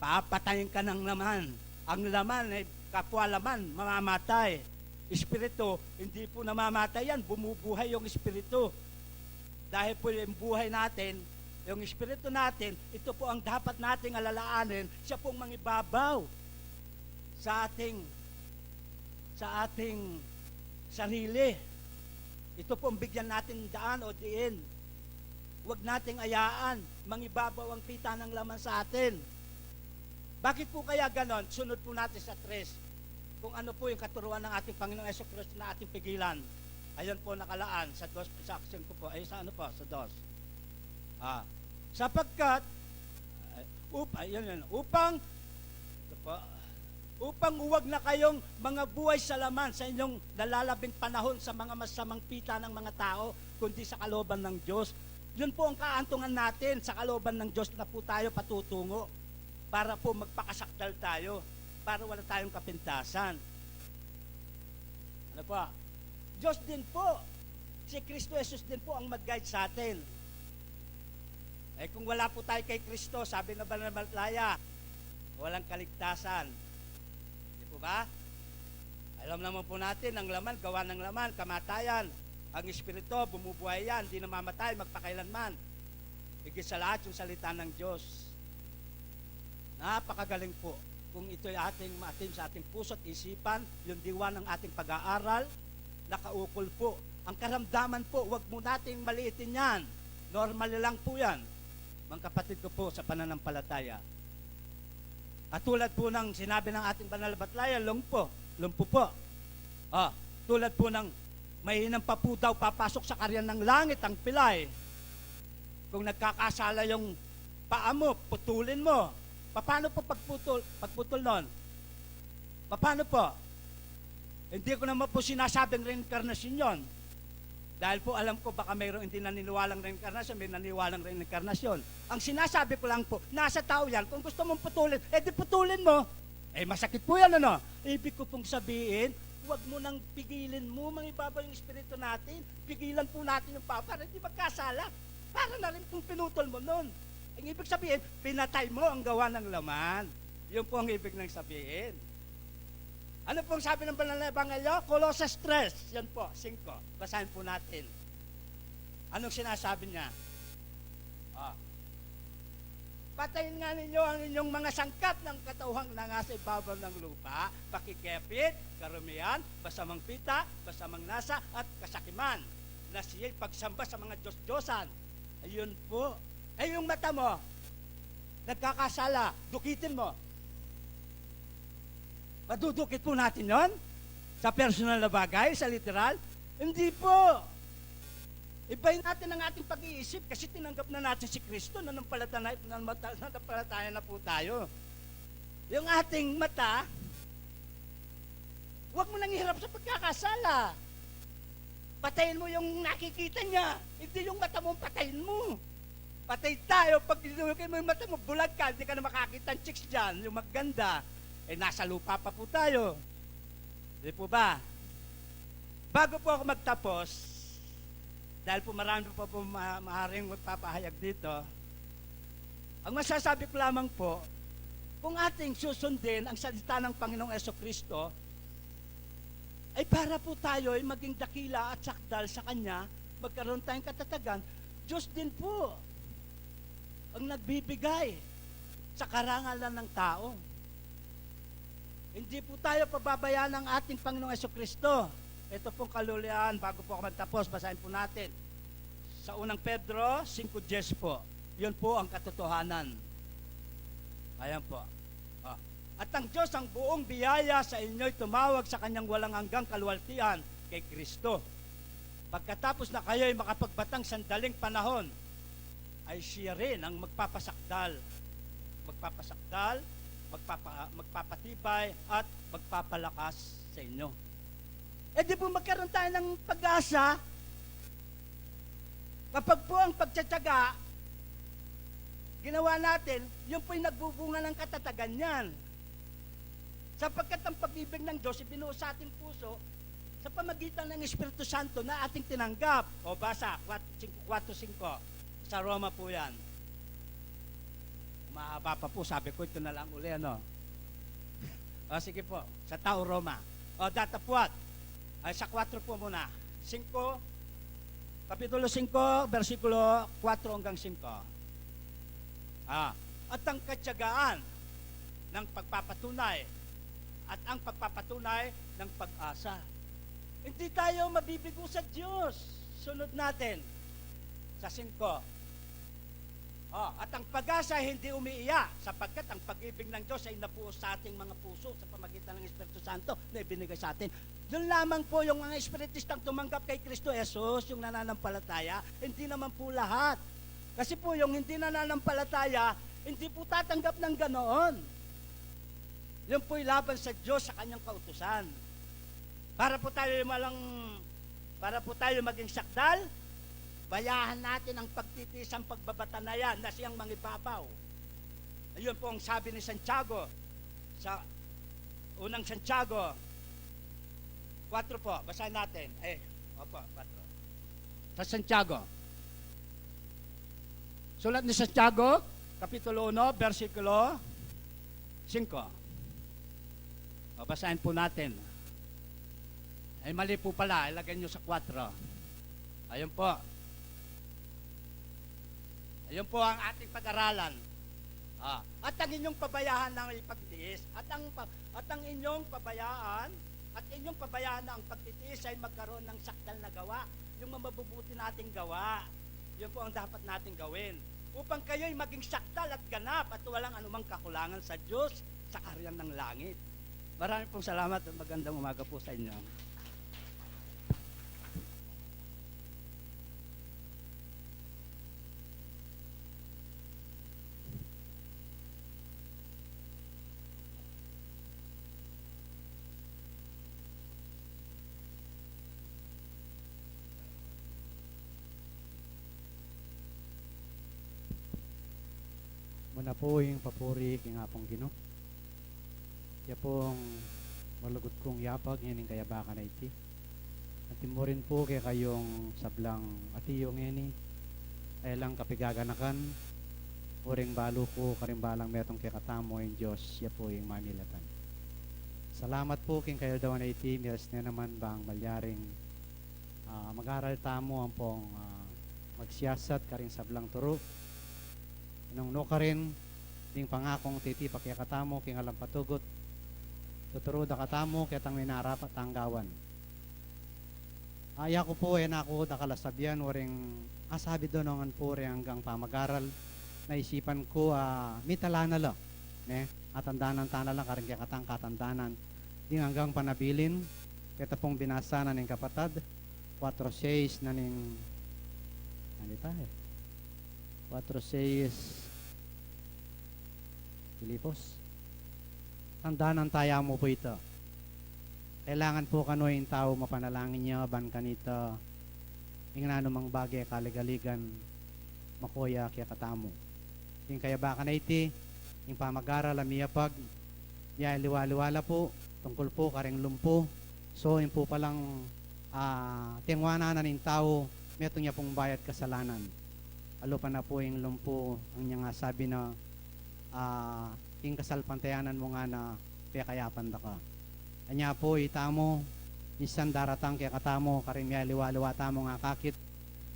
Papatayin ka ng laman. Ang laman ay kapwa laman, mamamatay. Espiritu, hindi po namamatay yan. Bumubuhay yung espiritu. Dahil po yung buhay natin, yung espiritu natin, ito po ang dapat nating alalaanin. Siya pong mangibabaw sa ating, sa ating sarili. Ito pong bigyan natin daan o diin. Huwag nating ayaan, mangibabaw ang pita ng laman sa atin. Bakit po kaya ganon? Sunod po natin sa tres. Kung ano po yung katuruan ng ating Panginoong Yesu Kristo na ating pigilan. Ayan po nakalaan sa dos, sa action ko po. Ay, sa ano po? Sa dos. Ah, sapagkat Up-, ayun, yun. Upang, ito po, upang huwag na kayong mga buhay sa laman sa inyong nalalabing panahon sa mga masamang pita ng mga tao, kundi sa kalooban ng Diyos. Yun po ang kaantungan natin, sa kalooban ng Diyos na po tayo patutungo para po magpakasakdal tayo, para wala tayong kapintasan. Ano po? Diyos din po. Si Kristo Jesus din po ang mag-guide sa atin. Eh, kung wala po tayo kay Kristo, sabi ng Banal na Batalaya, walang kaligtasan. Di po ba? Alam naman po natin, ang laman, gawa ng laman, kamatayan. Ang Espiritu, bumubuhay yan, di namamatay, magpakailanman. Higit sa lahat, yung salita ng Diyos. Napakagaling po. Kung ito'y ating maatim sa ating puso at isipan, yung diwa ng ating pag-aaral, nakaukol po. Ang karamdaman po, wag mo nating maliitin yan. Normal lang po yan. Mga kapatid ko po sa pananampalataya. At tulad po ng sinabi ng ating banal na batalaya, lumpo, lumpo po. Ah, tulad po ng mahinang pa po daw papasok sa karyan ng langit ang pilay. Kung nagkakasala yung paa mo, putulin mo. Paano po pagputol, pagputol nun? Paano po? Hindi ko naman po sinasabing reincarnation yon. Dahil po alam ko baka mayroong hindi naniniwalang reincarnation, may naniniwalang reincarnation. Ang sinasabi ko lang po, nasa tao yan. Kung gusto mong putulin, eh di putulin mo. Eh masakit po yan, ano? Ibig ko pong sabihin, wag mo nang pigilin mo, mangibabaw yung espiritu natin. Pigilan po natin yung paa para hindi magkasala. Para na rin kung pinutol mo nun. Ang ibig sabihin, pinatay mo ang gawa ng laman. Yun po ang ibig nang sabihin. Ano pong sabi ng banal na ebanghelyo? Colosas tres, yan po, singko. Basahin po natin. Anong sinasabi niya? Ah. Patayin nga ninyo ang inyong mga sangkap ng katauhang nangasa ibabaw ng lupa, pakikepit, karumian, masamang pita, masamang nasa, at kasakiman, na siya'y pagsamba sa mga diyos-diyosan. Ayun po. Eh, yung mata mo, nagkakasala, dukitin mo. Madudukit po natin yon sa personal na bagay, sa literal? Hindi po. Ibahin natin ang ating pag-iisip kasi tinanggap na natin si Kristo, nananampalataya, nananampalataya na po tayo. Yung ating mata, huwag mo nang ihirap sa pagkakasala. Patayin mo yung nakikita niya, hindi yung mata mo ang patayin mo. Patay tayo, pag dinuki mo yung mata mo, bulag ka, hindi ka na makakita ng chicks dyan, yung maganda. Eh, nasa lupa pa po tayo. Di po ba? Bago po ako magtapos, dahil po marami pa po ma-, maaaring magpapahayag dito, ang masasabi ko lamang po, kung ating susundin ang salita ng Panginoong Yeso Kristo, ay para po tayo ay maging dakila at sakdal sa Kanya, magkaroon tayong katatagan, Diyos din po ang nagbibigay sa karangalan ng tao. Hindi po tayo pababayaan ng ating Panginoong Yeso Kristo. Ito pong kalulian, bago po ako magtapos, basahin po natin. Sa unang Pedro singko diyes po, yun po ang katotohanan. Ayan po. Ah. At ang Diyos, ang buong biyaya sa inyo'y tumawag sa kanyang walang hanggang kaluwalhatian kay Kristo. Pagkatapos na kayo'y makapagbatang sandaling panahon, ay siya rin ang magpapasakdal, magpapasakdal, magpapa-, magpapatibay, at magpapalakas sa inyo. E di po magkaroon tayo ng pag-asa kapag po ang pagtsatsaga ginawa natin, yun po'y nagbubunga ng katatagan niyan. Sapagkat ang pag-ibig ng Diyos ibinuo sa ating puso sa pamagitan ng Espiritu Santo na ating tinanggap. O basa, kwat-, singko, kwatro singko. Sa Roma po yan. Mahaba pa po, sabi ko, ito na lang uli, ano? O, sige po, sa tao Roma. O, datapwat. Ay, sa kwatro po muna. Singko, Kapitulo singko, bersikulo kwatro hanggang singko. Ah, at ang katyagaan ng pagpapatunay at ang pagpapatunay ng pag-asa. Hindi tayo mabibigo sa Diyos. Sunod natin sa singko. Oh, at ang pag-asa ay hindi umiiyak, sapagkat ang pag-ibig ng Diyos ay nabuo sa ating mga puso sa pamagitan ng Espiritu Santo na ibinigay sa atin. Yun lamang po yung mga espiritistang tumanggap kay Kristo Jesus, yung nananampalataya. Hindi naman po lahat. Kasi po yung hindi nananampalataya, Hindi po tatanggap ng ganoon. Yun po'y laban sa Diyos, sa kanyang kautusan. Para po tayo malang, para po tayo maging sakdal, bayahan natin ang pagtitiis, ang pagbabata na yan, na siyang mangibabaw. Ayun po ang sabi ni Santiago sa unang Santiago, kwatro po, basahin natin. Eh, opo, kwatro. Sa Santiago. Sulat ni Santiago, Kapitulo uno, bersikulo singko. O, basahin po natin. Ay, mali po pala. Ilagay nyo sa kwatro. Ayun po. Ayun po ang ating pag-aralan. Ah, at ang inyong pabayaan ng ipagtiis, at ang pa-, at ang inyong pabayaan, at inyong pabayaan na ang pagtitiis ay magkaroon ng sakdal na gawa, yung mamabubuti nating gawa. Yun po ang dapat nating gawin. Upang kayo'y maging sakdal at ganap at walang anumang kakulangan sa Diyos sa kaharian ng langit. Marami pong salamat at magandang umaga po sa inyo. Muna pu ing papuri king Apung Ginu. Ya pung malugud kung yapag ngening kayabakan a iti. At iti mu rin pu kekayung sablang atiyu ngeni, e lang kapigaganakan, uling balu ku karing balang metung kekatamu ing Dios, ya pu ing mamilatan. Salamat pu king kayaldawan a iti, miras ne naman bang malyaring, ah, mag-aral tamu ampong, ah, magsiyasat karing sablang turu. Nung nukarin, ding pangakung titipa kekatamu king alang patugut, tuturu da katamu ketang minarapat tang gawan. Aya ku pu, e na ku da kala sabian, uling asabi do ngan pu ring anggang pamag-aral, naisipan ku, ah, mitala na la, ne? Atandanan ta na la karing kekatang katandanan ding anggang panabilin, keta pung binasa na ning kapatad, kwatro seis na ning, ano ita, e? Kwatro seis, Filipos. Tandanan taya mu pu ita. Kailangan pu kanu ing tau mapanalangin ya ban kanita ing nanumang bage kaligaligan makuya kekatamu. Ing kayabakan a iti, ing pamag-aral a miyapag, ya liwa-liwa la pu, tungkul pu karing lumpu. So, ing pu palang, ah, tengwanan na ning tau, metung ya pung bayad kasalanan. Alupa na pu ing lumpu, ang nya nga sabi na, ah, king kasalpantayanan mu ngana pekayapan da ka. Anya pu itamu, minsan daratang kekatamu karing miyaliwa-liwa tamung akakit,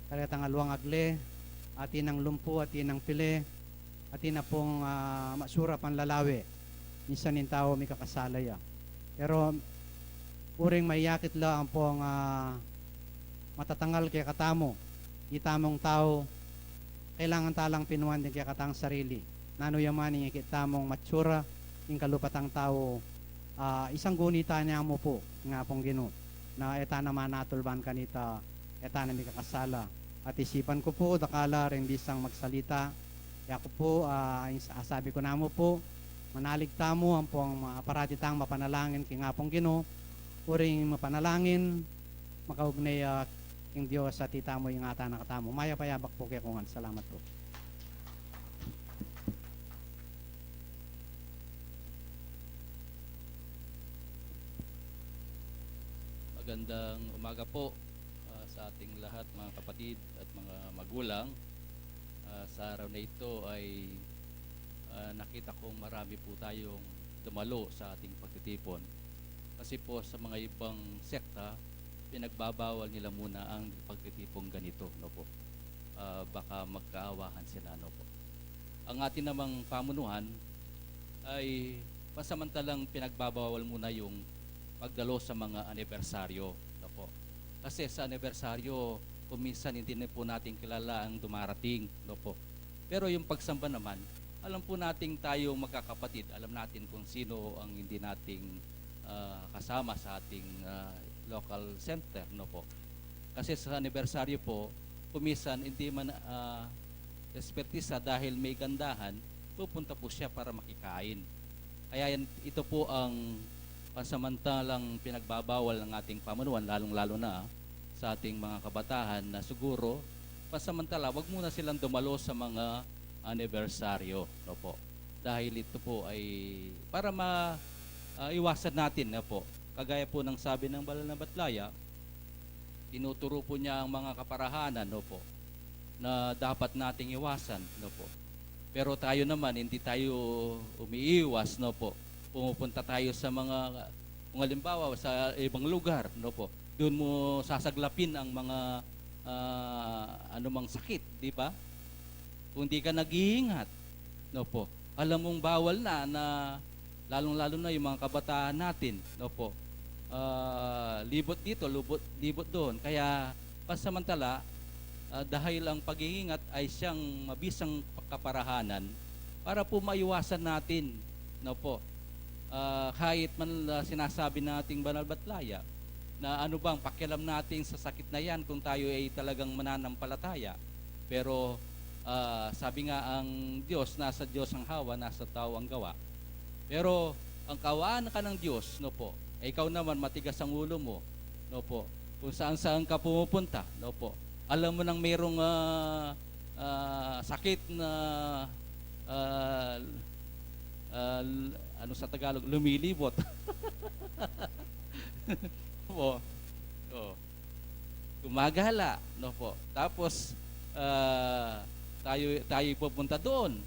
karetang aluang agle, atin nang lumpu, atin nang pile, atin na pung, ah, masura panlalawe. Minsan ing tau mikakasala ya. Pero uring mayakit la ampong, ah, matatangal kekatamu, itamung tau, kailangan ta lang pinuan ding kekatang sarili. Nanu ya man ing ikit tamung matsura ing kalupa tang tau, ah, isangguni ta ne mu pu king Apung Ginu, na e ta na manatul ban kanita, e ta na mikakasala. At isipan ku pu, dakal la ring bisang magsalita. Yaku pu, ah, ing sa-, asabi ku namu pu, manalig tamu ampong ma-, parati tang mapanalangin king Apung Ginu, uring mapanalangin, makaugnay, ah, king Dios at itamu ing atin a katamu. Mayap a yabak pu kekongan. Salamat pu. Magandang umaga po, ah, sa ating lahat, mga kapatid at mga magulang. Ah, sa araw na ito ay, ah, nakita kong marami po tayong dumalo sa ating pagtitipon. Kasi po sa mga ibang sekta, pinagbabawal nila muna ang pagtitipong ganito, no po? Ah, baka magkaawahan sila, no po? Ang atin namang pamunuan ay pansamantalang pinagbabawal muna yung pagdalo sa mga anibersaryo, no po? Kasi sa anibersaryo, kung minsan hindi na po natin kilala ang dumarating, no po? Pero yung pagsamba naman, alam po nating tayong magkakapatid, alam natin kung sino ang hindi nating, ah, kasama sa ating, ah, local center, no po? Kasi sa anibersaryo po, kung minsan hindi man, ah, espertisa dahil may gandahan, pupunta po siya para makikain. Kaya yan, ito po ang pansamantalang pinagbabawal ng ating pamunuan, lalong-lalo na sa ating mga kabataan na siguro, pansamantala, wag muna silang dumalo sa mga anibersaryo, no po. Dahil ito po ay para ma-, ah, iwasan natin, no po. Kagaya po ng sabi ng Banal na Batlaya, tinuturo po niya ang mga kaparahanan, no po, na dapat nating iwasan, no po. Pero tayo naman, hindi tayo umiiwas, no po. Pumupunta tayo sa mga, kung halimbawa, sa ibang lugar, no po. Doon mo sasaglapin ang mga, ah, anumang sakit, di ba? Kung di ka nag-iingat, no po. Alam mong bawal na, na lalong-lalo na yung mga kabataan natin, no po. Ah, libot dito, lubot, libot doon. Kaya pansamantala, ah, dahil ang pag-iingat ay siyang mabisang kaparahanan para po maiwasan natin, no po. Ah, kahit man, ah, sinasabi ng ating Banal Batlaya na ano bang pakialam natin sa sakit na yan kung tayo ay talagang mananampalataya. Pero, ah, sabi nga, ang Diyos, nasa Diyos ang hawa, nasa tao ang gawa. Pero ang kawaan ka ng Diyos, no po, eh, ikaw naman, matigas ang ulo mo, no po, kung saan-saan ka pumupunta, no po. Alam mo nang merong, ah, ah, sakit na, ah, ah, ano sa Tagalog, lumilibot. Po. Oh. Gumagala, no po. Tapos, ah, tayo, tayo pupunta doon.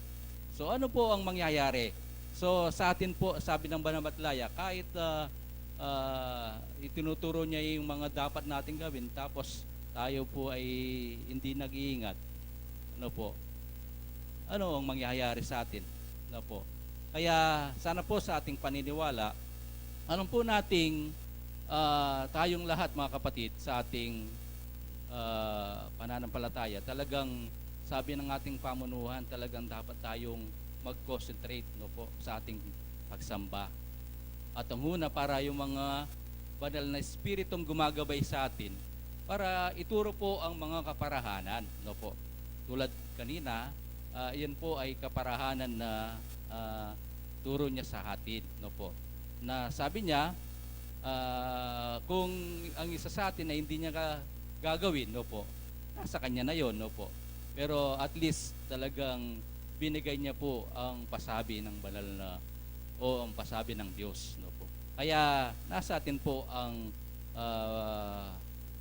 So, ano po ang mangyayari? So, sa atin po, sabi ng Banal Batlaya, kahit, ah, ah, itinuturo niya yung mga dapat nating gawin, tapos tayo po ay hindi nag-iingat, ano po? Ano ang mangyayari sa atin? Ano po? Kaya sana po sa ating paniniwala, alam po nating, ah, tayong lahat, mga kapatid, sa ating, ah, pananampalataya, talagang sabi ng ating pamunuan, talagang dapat tayong mag-concentrate, no po, sa ating pagsamba. At ang una, para yung mga banal na espiritung gumagabay sa atin, para ituro po ang mga kaparahanan, no po. Tulad kanina, ah, iyan po ay kaparahanan na, ah, turo niya sa atin, no po. Na sabi niya, ah, kung ang isa sa atin ay hindi niya ka-, gagawin, no po, nasa kanya na yon, no po. Pero at least talagang binigay niya po ang pasabi ng banal na, o ang pasabi ng Diyos, no po. Kaya nasa atin po ang, ah,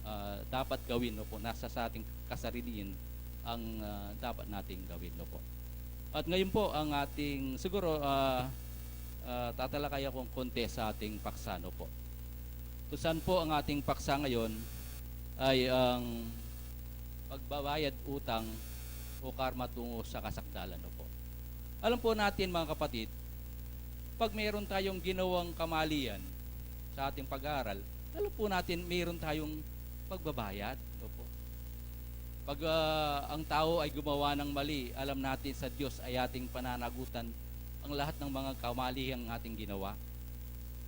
ah, dapat gawin, no po. Nasa sa ating kasarilian ang, ah, dapat nating gawin, no po. At ngayon po ang ating, siguro, ah, ah, tatalakay akong konti sa ating paksa, no po. Kung saan po ang ating paksa ngayon ay ang pagbabayad utang o karma tungo sa kasakdalan, no po. Alam po natin, mga kapatid, pag mayroon tayong ginawang kamalian sa ating pag-aaral, alam po natin mayroon tayong pagbabayad, no po. Pag, ah, ang tao ay gumawa ng mali, alam natin sa Diyos ay ating pananagutan ang lahat ng mga kamalihang ating ginawa.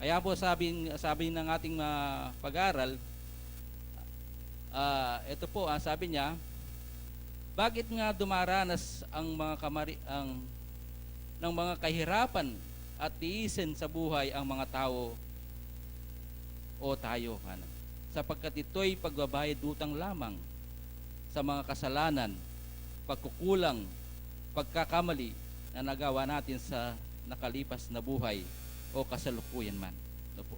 Kaya po sabi, sabi ng ating, ah, pag-aaral, ah, ito po, ah, sabi niya, "Bakit nga dumaranas ang mga kamari-, ang, ng mga kahirapan at tiisin sa buhay ang mga tao o tayo?" Ano? "Sapagkat ito'y pagbabayad utang lamang sa mga kasalanan, pagkukulang, pagkakamali na nagawa natin sa nakalipas na buhay o kasalukuyan man." Ano po?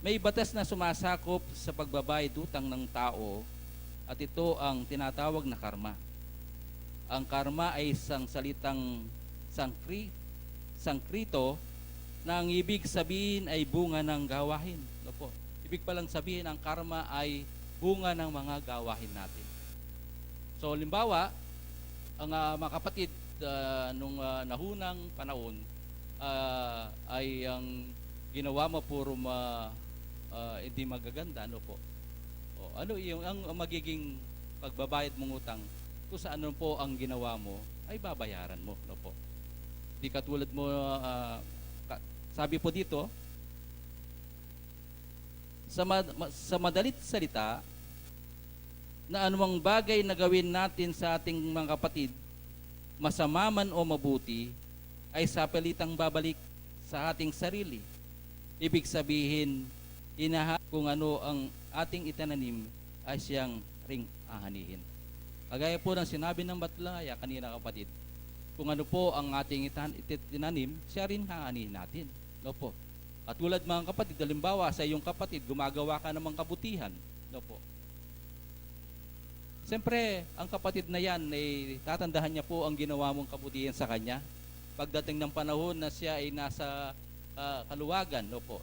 May batas na sumasakop sa pagbabayad utang ng tao at ito ang tinatawag na karma. Ang karma ay isang salitang Sangkri-, Sangkrito na ang ibig sabihin ay bunga ng gawain. Ano po? Ibig palang sabihin, ang karma ay bunga ng mga gawain natin. So, halimbawa, ang, ah, mga kapatid, ah, nung, ah, nahunang panahon, ah, ay ang ginawa mo puro ma-, ah, hindi magaganda, ano po? O, ano yung, ang, ang magiging pagbabayad mong utang, kung sa ano po ang ginawa mo, ay babayaran mo, no po? Di katulad mo, ah, ka-, sabi po dito, sa ma-, ma-, sa madalit salita, na anumang bagay na gawin natin sa ating mga kapatid, masama man o mabuti, ay sapilitang babalik sa ating sarili. Ibig sabihin, inaha kung ano ang ating itinanim ay siyang ring ahanihin. Kagaya po ng sinabi ng Batlaaya kanina, kapatid, kung ano po ang ating itan-, itit-, itinanim, siya rin hahanihin natin. No po? Katulad, mga kapatid, halimbawa, sa iyong kapatid, gumagawa ka namang kabutihan. No po? Siyempre, ang kapatid na yan, eh, tatandahan niya po ang ginawa mong kabutihan sa kanya. Pagdating ng panahon na siya ay nasa, ah, kaluwagan, no po?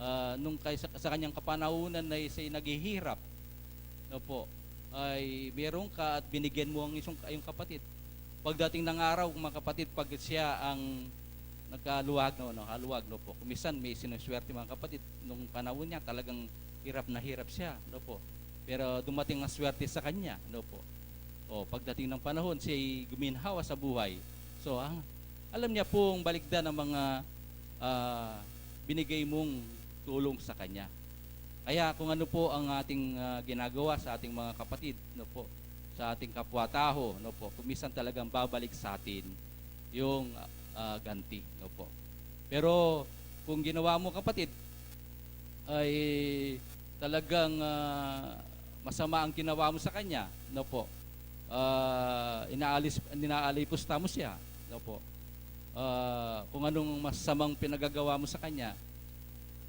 Ah, nung kay, sa, sa kanyang kapanahunan na siya ay naghihirap, no po? Ay meron ka at binigyan mo ang isang, yung kapatid. Pagdating ng araw, mga kapatid, pag siya ang nagkaluwag, no, no, kaluwag, no po. Kumisan may sinuswerte, mga kapatid, nung panahon niya, talagang hirap na hirap siya, no po. Pero dumating ang swerte sa kanya, no po. O, pagdating ng panahon, siya'y guminhawa sa buhay. So, ang, alam niya pong balikdan ang mga, ah, binigay mong tulong sa kanya. Kaya kung ano po ang ating, ah, ginagawa sa ating mga kapatid, no po, sa ating kapwa-tao, no po, kumisan talagang babalik sa atin yung, ah, ganti, no po. Pero kung ginawa mo, kapatid, ay talagang, ah, masama ang ginawa mo sa kanya, no po, ah, inaalis, inaalipos ta mo siya, no po. Ah, kung anong masamang pinagagawa mo sa kanya,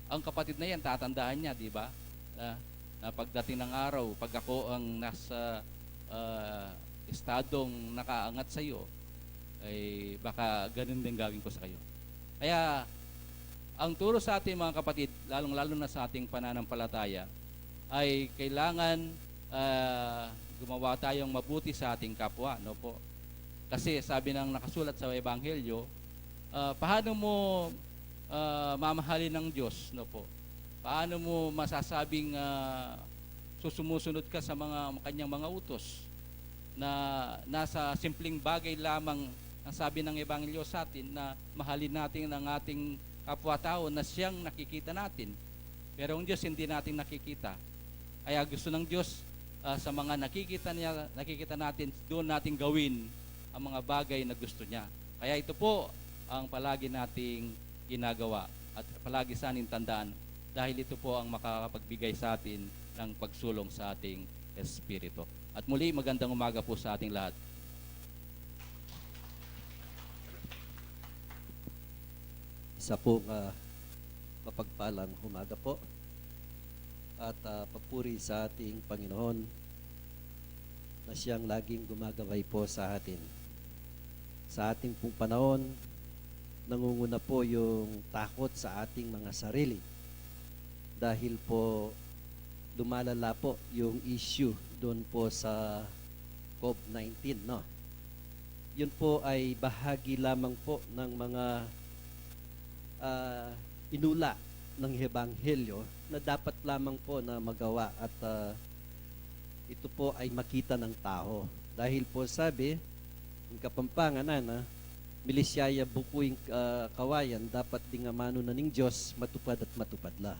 ang kapatid na yan, tatandaan niya, di ba? Na, na pagdating ng araw, pag ako ang nasa, ah, estadong nakaangat sa iyo, ay baka ganun din gawin ko sa kayo. Kaya, ang turo sa ating mga kapatid, lalong-lalo na sa ating pananampalataya, ay kailangan, ah, gumawa tayong mabuti sa ating kapwa, no po? Kasi sabi ng nakasulat sa Ebanghelyo, ah, paano mo, ah, mamahalin ng Diyos, no po? Paano mo masasabing, ah, susumusunod ka sa mga kanyang mga utos na nasa simpleng bagay lamang ang sabi ng Ebanghelyo sa atin na mahalin natin ang ating kapwa-tao na siyang nakikita natin. Pero ang Diyos hindi natin nakikita. Kaya gusto ng Diyos, ah, sa mga nakikita niya, nakikita natin, doon natin gawin ang mga bagay na gusto niya. Kaya ito po ang palagi nating ginagawa at palagi sa ating tandaan, dahil ito po ang makakapagbigay sa atin ng pagsulong sa ating espiritu. At muli, magandang umaga po sa ating lahat. Isa pong, ah, mapagpalang umaga po at, ah, papuri sa ating Panginoon na siyang laging gumagabay po sa atin. Sa ating pong panahon, nangunguna po yung takot sa ating mga sarili. Dahil po, lumalala po yung issue doon po sa COVID nineteen, no? Yun po ay bahagi lamang po ng mga, ah, inula ng Ebanghelyo na dapat lamang po na magawa at, ah, ito po ay makita ng tao. Dahil po sabi, ang Kapampangan na, na, "Milis ya buku ing, ah, kawayan, dapat ding amanu na ning Dios, matupad at matupad la."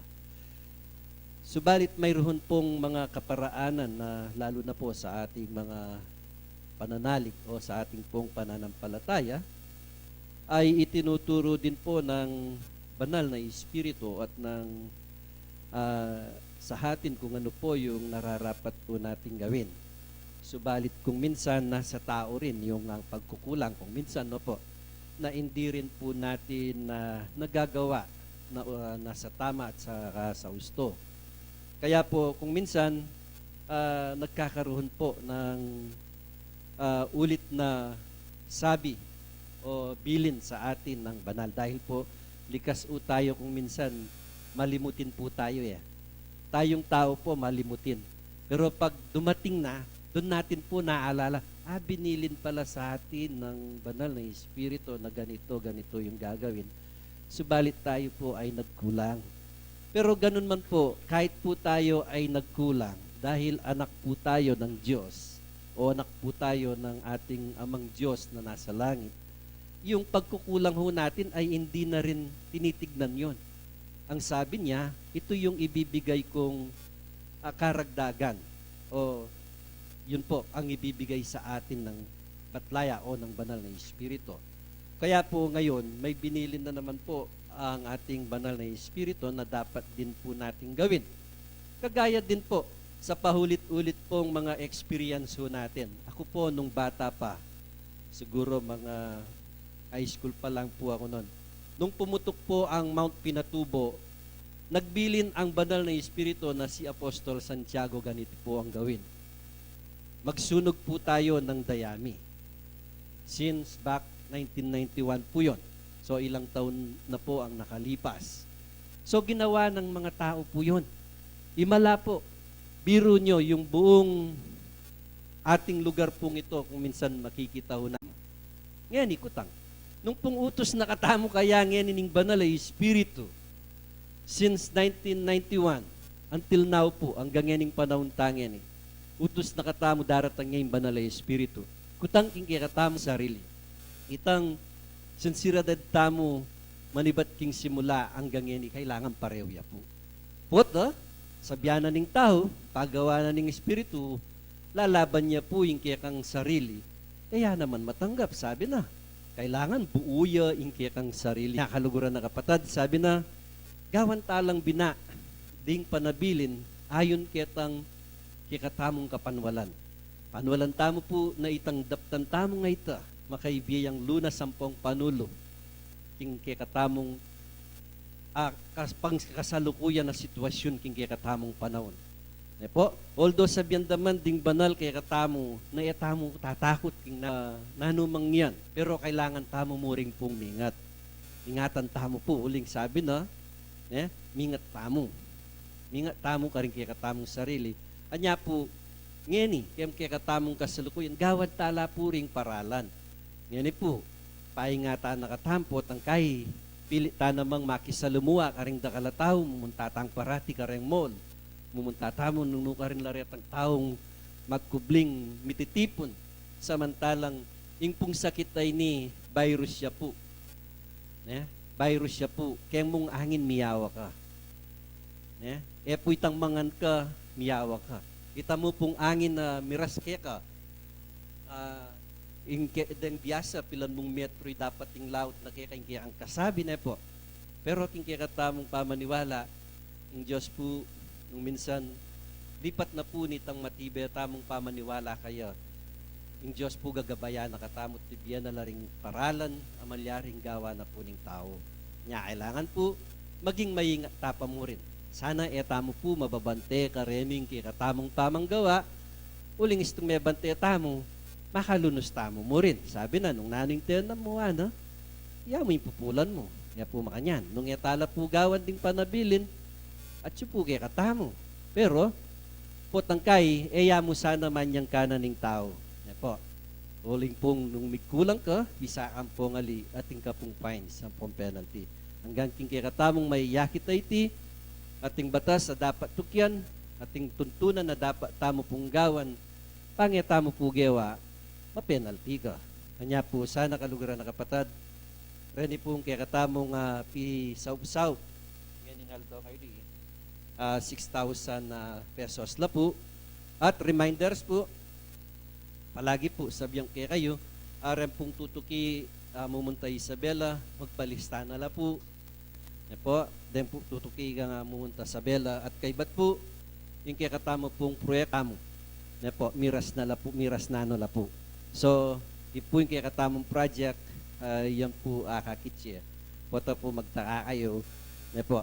Subalit mayroon pong mga kaparaanan na lalo na po sa ating mga pananalig o sa ating pong pananampalataya ay itinuturo din po ng banal na Espiritu at ng, ah, sa atin kung ano po yung nararapat po nating gawin. Subalit kung minsan nasa tao rin yung ang pagkukulang, kung minsan, no po, na hindi rin po natin na nagagawa na, ah, nasa tama at saka sa husto. Kaya po, kung minsan, ah, nagkakaroon po ng, ah, ulit na sabi o bilin sa atin ng banal. Dahil po, likas po tayo kung minsan malimutin po tayo eh. Tayong tao po malimutin. Pero pag dumating na, doon natin po naalala, "Ah, binilin pala sa atin ng banal na Espiritu na ganito, ganito yung gagawin." Subalit tayo po ay nagkulang. Pero ganun man po, kahit po tayo ay nagkulang, dahil anak po tayo ng Diyos, o anak po tayo ng ating Amang Diyos na nasa langit, yung pagkukulang ho natin ay hindi na rin tinitignan yon. Ang sabi niya, "Ito yung ibibigay kong, ah, karagdagan." O, yun po, ang ibibigay sa atin ng Patlaya o ng Banal na Espiritu. Kaya po ngayon, may binilin na naman po ang ating Banal na Espiritu na dapat din po nating gawin. Kagaya din po sa paulit-ulit pong mga experience ho natin. Ako po, nung bata pa, siguro mga high school pa lang po ako nun, nung pumutok po ang Mount Pinatubo, nagbilin ang Banal na Espiritu na si Apostol Santiago, "Ganito po ang gawin. Magsunog po tayo ng dayami." Since back nineteen ninety-one po yun. So, ilang taon na po ang nakalipas. So, ginawa ng mga tao po yun. Himala po, biro nyo, yung buong ating lugar pong ito, kung minsan makikita ho na. Ngeni, kutang, nung pung utus na katamu kaya ngeni ning Banal a Espiritu, since nineteen ninety-one, until now po, hanggang ngening panahon ta ngeni, utus na katamu, daratang ngeni Banal a Espiritu. Kutang king kekatamung sarili. Itang sinseridad tamu manibat king simula hanggang ngeni, kailangan parehu ya po. Pota, sabian na ning tau, pagawa na ning Espiritu, lalaban ya po ing kekang sarili, e ya naman matanggap, sabi na. Kailangan buu ya ing kekang sarili. Nakaluguran a kapatad, sabi na, gawan ta lang bina ding panabilin ayon ketang kekatamung kapanwalan. Panwalan tamu po na itang daptan tamu ngeni, makaibie yang lunas ampong panulu king kekatamung, ah, kas-, pang-, kasalukuyan a sitwasyun king kekatamung panaun. Ne po? Although sabian da man ding banal kekatamu na e tamu tatakut king na-, nanu mang yan, pero kailangan tamu mu ring pung mingat. Ingatan tamu po, uling sabi na, ne, mingat tamu. Mingat tamu karing kekatamung sarili. Anya po, ngeni, keng kekatamung kasalukuyan, gawan ta la po ring paralan. Ngeni po, paingatan na katamu, potang kayi, pili ta namang makisalumuha karing dakal a tau, mumunta tang parati kareng mall, mumunta tamu nung nukarin la retang taung magkubling mititipun, samantalang ing pung sakit a ini virus ya po. Ne? Virus ya po. Keng mung angin, miyawa ka. Ne? E po itang mangan ka, miyawa ka. Ita mu pung angin na miras keka, ah, ing ke-, deng biasa, pilan mung metro i dapat ing laut na keka, ing kekang kasabi, ne po? Pero king kekatamung pamaniwala, ing Dios po, nung minsan, lipat na po nitang matibe tamung pamaniwala kaya, ing Dios po gagabayan na katamu, tibie na la ring paralan a malyaring gawa na po ning tau. Nya, kailangan po, maging maingat ta pa mu rin. Sana e tamu po mababante kareng kekatamung pamanggawa, uling istung mebante tamu, makalunus tamu mu rin. Sabi na, nung nanu ing tenam mu, ana, iya mu ing pupulan mu. Ya po makanyan. Nung e ta la po gawan ding panabilin, atyu po kekatamu. Pero, potang kayi, e ya mu sana manyangkanan ing tau. Ya po. Uling pung nung migkulang ka, bisa kang pung ali, atin ka pung fines, ampong penalty. Anggang king kekatamung mayayakit a iti, ating batas a dapat tukyan, ating tuntunan a dapat tamu pung gawan, pang e tamu pu gewa, mapenalty ka. Anya pu sana, kaluguran a kapatad, reni pung kekatamung, ah, pisaub-saub ngening aldo ngeni, ah, six thousand, ah, pesos la pu. At reminders pu, palagi pu sabian ke kekayu, ah, reng pung tutuki, ah, mumunta Isabela, magpalista na la pu. Ne pu, deng pu tutuki kang mumunta Isabela at kaybat pu, ing kekatamu pung proyekto mu, ne pu, miras na la pu, miras na no la pu. So, ipu ing kekatamung project, ah, yan pu, ah, akakit ye. Pota pu magtaka kayu, ne pu.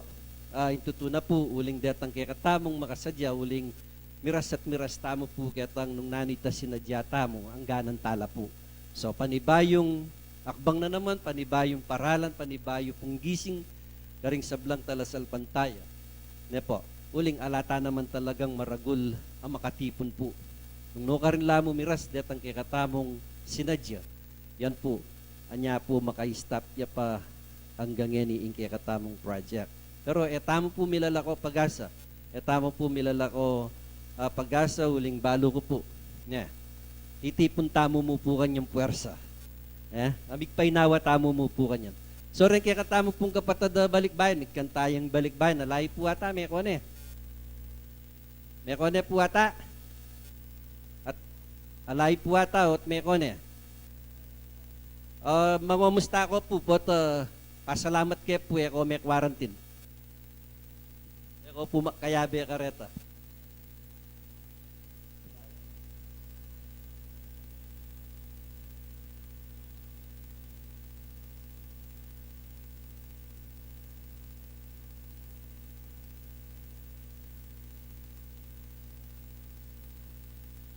Ah, ing tutu na pu, uling detang kekatamung makasadya, uling miras at miras tamu pu ketang nung nanu ita sinadya tamu, angganan ta la pu. So, panibayung akbang na naman, panibayung paralan, panibayu pung gising karing sablang talasalpantaya. Ne pu, uling ala ta naman talagang maragul a makatipun pu. Nung nukarin la mu miras detang kekatamung sinadya, yan pu, anya pu maka-stop ya pa anggang ngeni ing kekatamung project. Pero e tamu pu milalako pag-asa. E tamu pu milalako, ah, pag-asa, uling balu ku pu, ne, itipun tamu mu pu kanyang puwersa. E, amig painawa tamu mu pu kanyan. So, reng kekatamu pung kapatad a balikbayan, migkanta yang balikbayan, alayu pu ata, meko ne. Meko ne pu ata. At alayu pu ata, ot meko ne. Ah, mangomusta ku pu, but, ah, pasalamat ke pu, e ku me-quarantine. E ku pu ma-, kayabe kareta.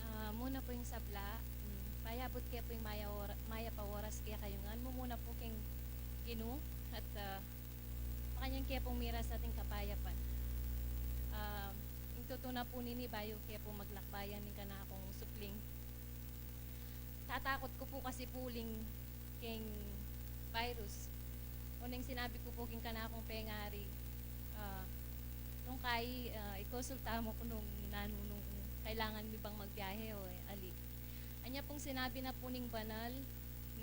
Ah, muna pu ing sabla, mm, payabut ke pu ing mayap a ora-, mayap a oras kekayu ngan, mumuna pu king Ginu, at, ah, makanyan ke pung miras ating kapayapan. Ah, ing tutu na pu nini, bayu ke pu maglakbayan ning kanakung supling, tatakut ku pu kasi pu uling king virus. Oneng sinabi ku pu king kanakung pengari, ah, nung kayi, ah, ikonsulta mu ku nung nanu, nung kailangan mi bang magbiyahe o ali. Anya pung sinabi na pu ning banal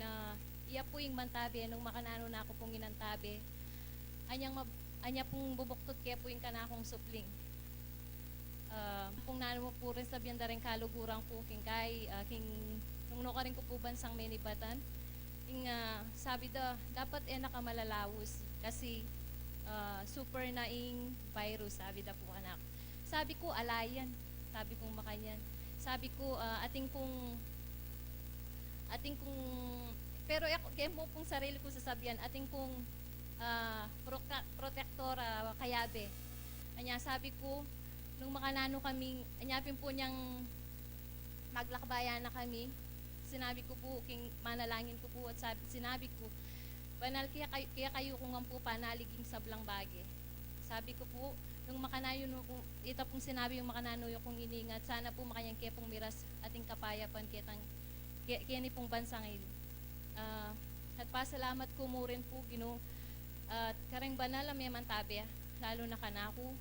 na iya pu ing mantabe nung makananu na ku pung inantabe. Anyang mab-, anya pung bubuktut ke pu ing kanakung supling. Ah, pung nanu mu pu rin sabian da ring kaluguran ku king kayi, ah, king nung nukarin ku pu bansang menibatan. Ing, ah, sabi da, dapat e na ka malalaus kasi, ah, super na ing virus, sabi da pu kanaku. Sabi ku, ala yan. Sabi kung makanyan. Sabi ku, ah, atin kung, atin kung, pero e ku, kaya mu pung sarili kung sasabian, atin kung, ah, proka-, protektor, ah, kayabe. Anya sabi ku, nung makananu kami, anya pin pu nyang maglakbayan na kami, sinabi ku pu, king manalangin ku pu, at sabi, sinabi ku, "Banal, kaya kayu, kaya kayu ku ngan pu panalig ing sablang bage." Sabi ku pu, nung makananu yu ku, ita pung sinabi yung makananu yu kung iningat, sana pu makanyan ke pung miras ating kapayapan ketang, ke-, keni pung bansang ini. Ah, at pasalamat ku mu rin pu, Ginu, at kareng banal a memantabe, lalu na kanaku,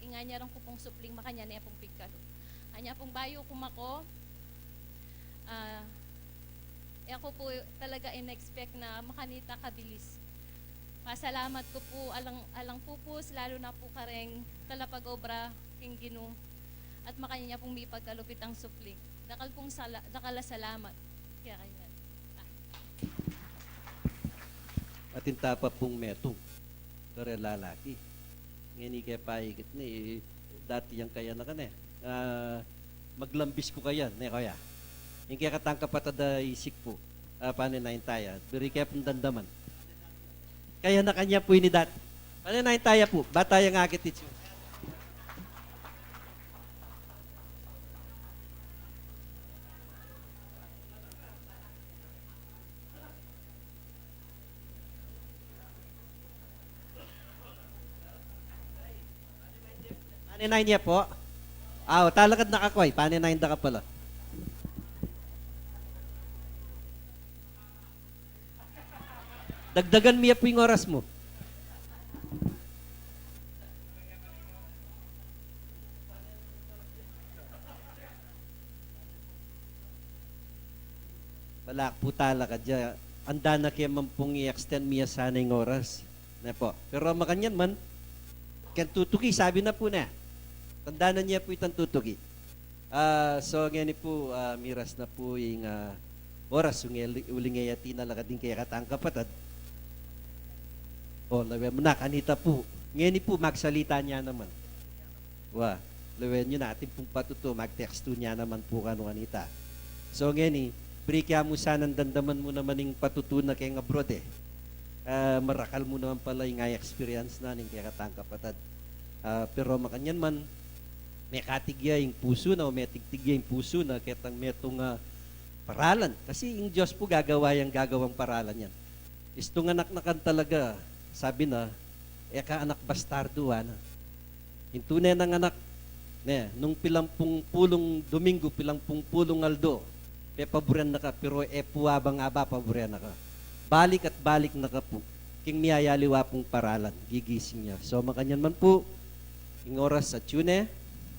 ing anyaran ku pung supling makanyan e pung pigkalu. Anya pung bayu ku mako, ah, e ku pu talaga in-expect na makanita kabilis. Pasalamat ku pu alang, alang pupus, lalu na pu kareng talapag-obra king Ginu, at makanyan ya pung mipagkalupit ang supling. Dakal pung sala-, dakal a salamat. Kaya kanyan. Ah. Atin ta pa pung metung. Kareng lalaki. Ngeni ke paikit ne, dati yang kayanakan e. Ah, maglambis ku kayan, ne, kaya. Ing kekatang kapatad a isik pu. Ah, pane na ing taya. Buri ke pung damdaman. Kayanakan ya pu ini dati. Pane na ing taya pu. Bata yang akit itsu. Pane na ini ya pu. Aw, talakad na ka koy. Pane na ini da ka pala. Dagdagan mi ya pu ing oras mu. Balaku pu talakad ya. Anda na ke man pung i-extend mi ya sana ing oras. Ne pu. Pero makanyan man, keng tutuki, sabi na pu ne. Tandanan ye pu itang tutuki. Ah, so, ngeni pu, ah, miras na pu ing, ah, oras, uling e, uling e atin a lakad ing kekatang kapatad. O, lawen mu na, kanita pu. Ngeni pu, magsalita ne naman. Wa, lawen yu na, atin pung patutu, mag-text ne naman pu kanu kanita. So, ngeni, buri ke mu sanang damdaman mu naman ing patutu na keng abroad e. Ah, marakal mu naman pala ing a-experience na ning kekatang kapatad. Ah, pero makanyan man, mekatig ya ing pusu na, o metigtig ya ing pusu na, ketang metung a paralan. Kasi ing Dios pu gagawa yang gagawang paralan yan. Istung anak na kan talaga, sabi na, e ka anak bastardu, ana. Ing tune nang anak, ne, nung pilampung pulung Domingo, pilampung pulung aldo, pepaburen na ka, pero e pu abang aba paburen na ka. Balik at balik na ka pu. King miyayaliwa pung paralan, gigising ya. So, makanyan man pu, ing oras atyu ne,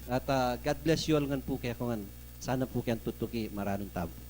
at, ah, God bless you all ngan pu kekongan. Sana pu keng tutuki, maranun tamu pu.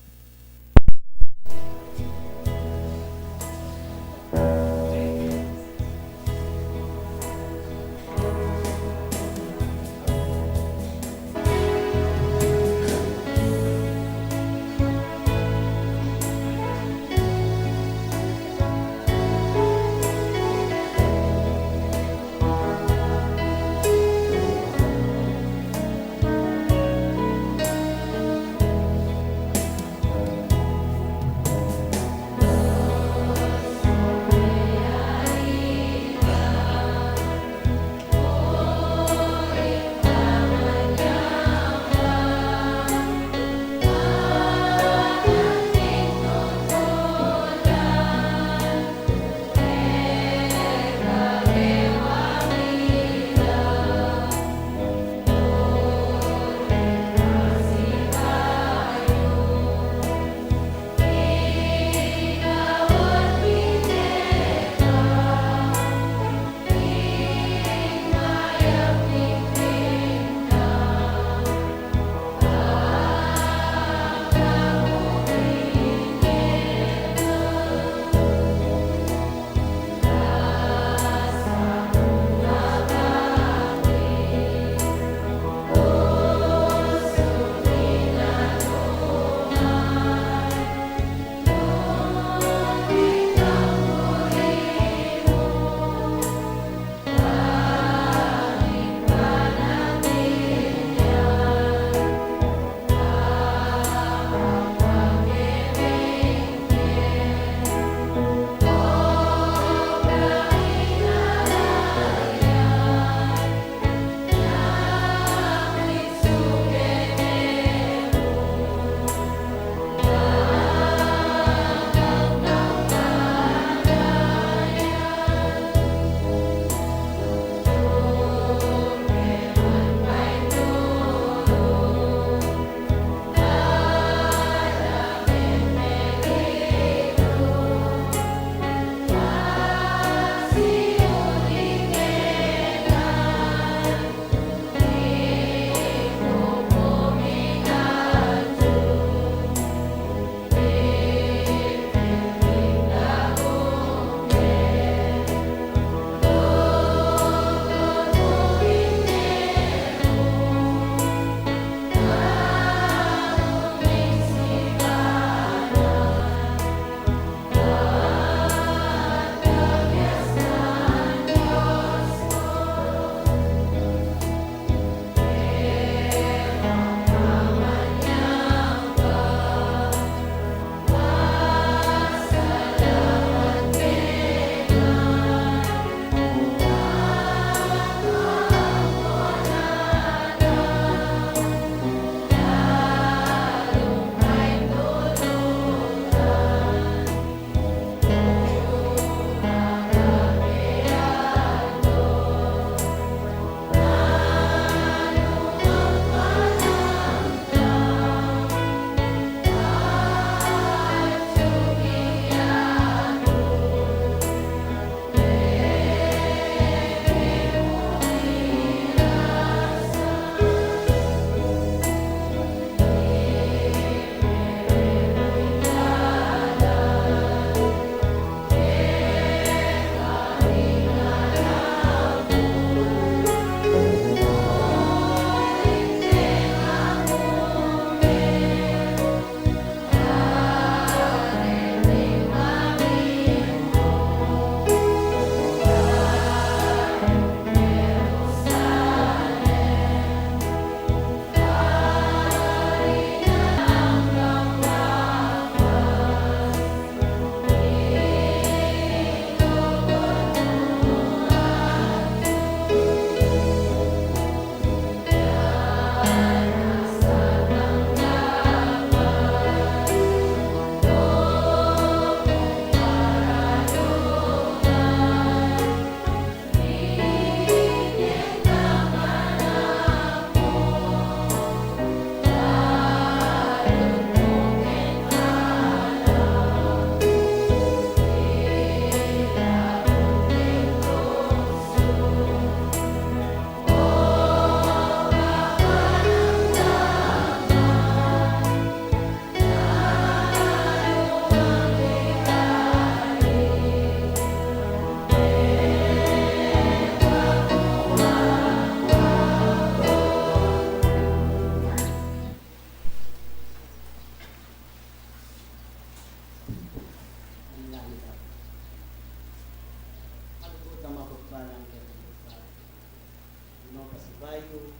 Pasibayu,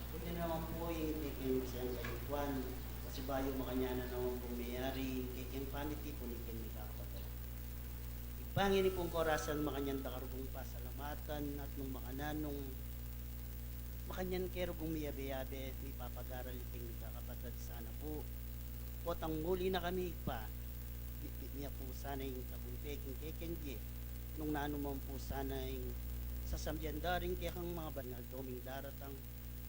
kundi naman pu ing kekeng siyang kayukuan, pasibayu makanyan na naman pu miyari ing kekeng pamitipun king mikakapatad. Ibpa, ngeni pung korasan makanyan da ka rugung pasalamatan at nung makananu, makanyan ke rugung miyabe-yabe mipapagaral king mikakapatad sana pu. Potang muli na kami, Ibpa, bitbit mi ya pu sana ing tagumpe king kekeng bie, nung nanu man pu sana ing sasambian da ring kekang mga banal doming daratang,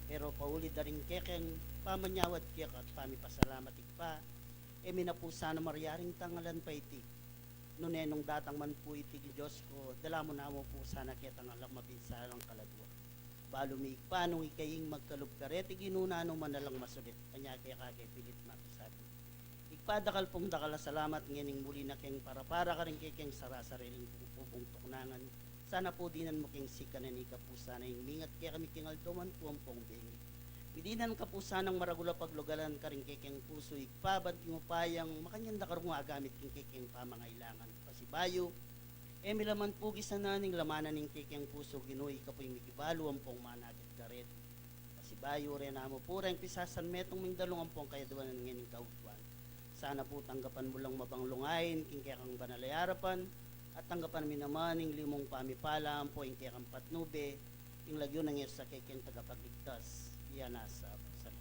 pero pauli da ring kekeng pamanyawad keka at pamipasalamat, Ibpa, e mi na pu sana maryaring tangalan pa iti. Nune nung datang man pu iti, Dios ku, dala mu namu pu sana ketang alang mapinsalang kaladua. Balu mi, Ibpa, nung ika ing magkalub kareti, Ginu, nanu man alang masulit, anya keka ke pilit mapisabi. Ibpa, dakal pung dakal a salamat ngening muli na keng parapara karing kekeng sarasariling pung pubung tuknangan. Sana pu dinan mu keng sikanan ika pu sana ing mingat kekami king aldo man pu ampong bengi. Midinan ka pu sanang maragul a paglugalan karing kekeng pusu, Ibpa, ban king upayang makanyan da ka rugung agamit king kekeng pamangailangan. Pasibayu, e mi la man pu gisanan ing lamanan ning kekeng pusu, Ginu, ika pu ing mikibalu ampong manakit kareti. Pasibayu, rena mu pu reng pisasanmetung ming dalung ampong kayaduanan ngening kautuan. Sana pu tanggapan mu lang mabanglung ain king kekang banal a arapan, at tanggapan mi naman ing limung pamipala ampo ing kekang patnube, ing lagyu nang Dios a kekeng tagapagligtas, iya nasa pusan.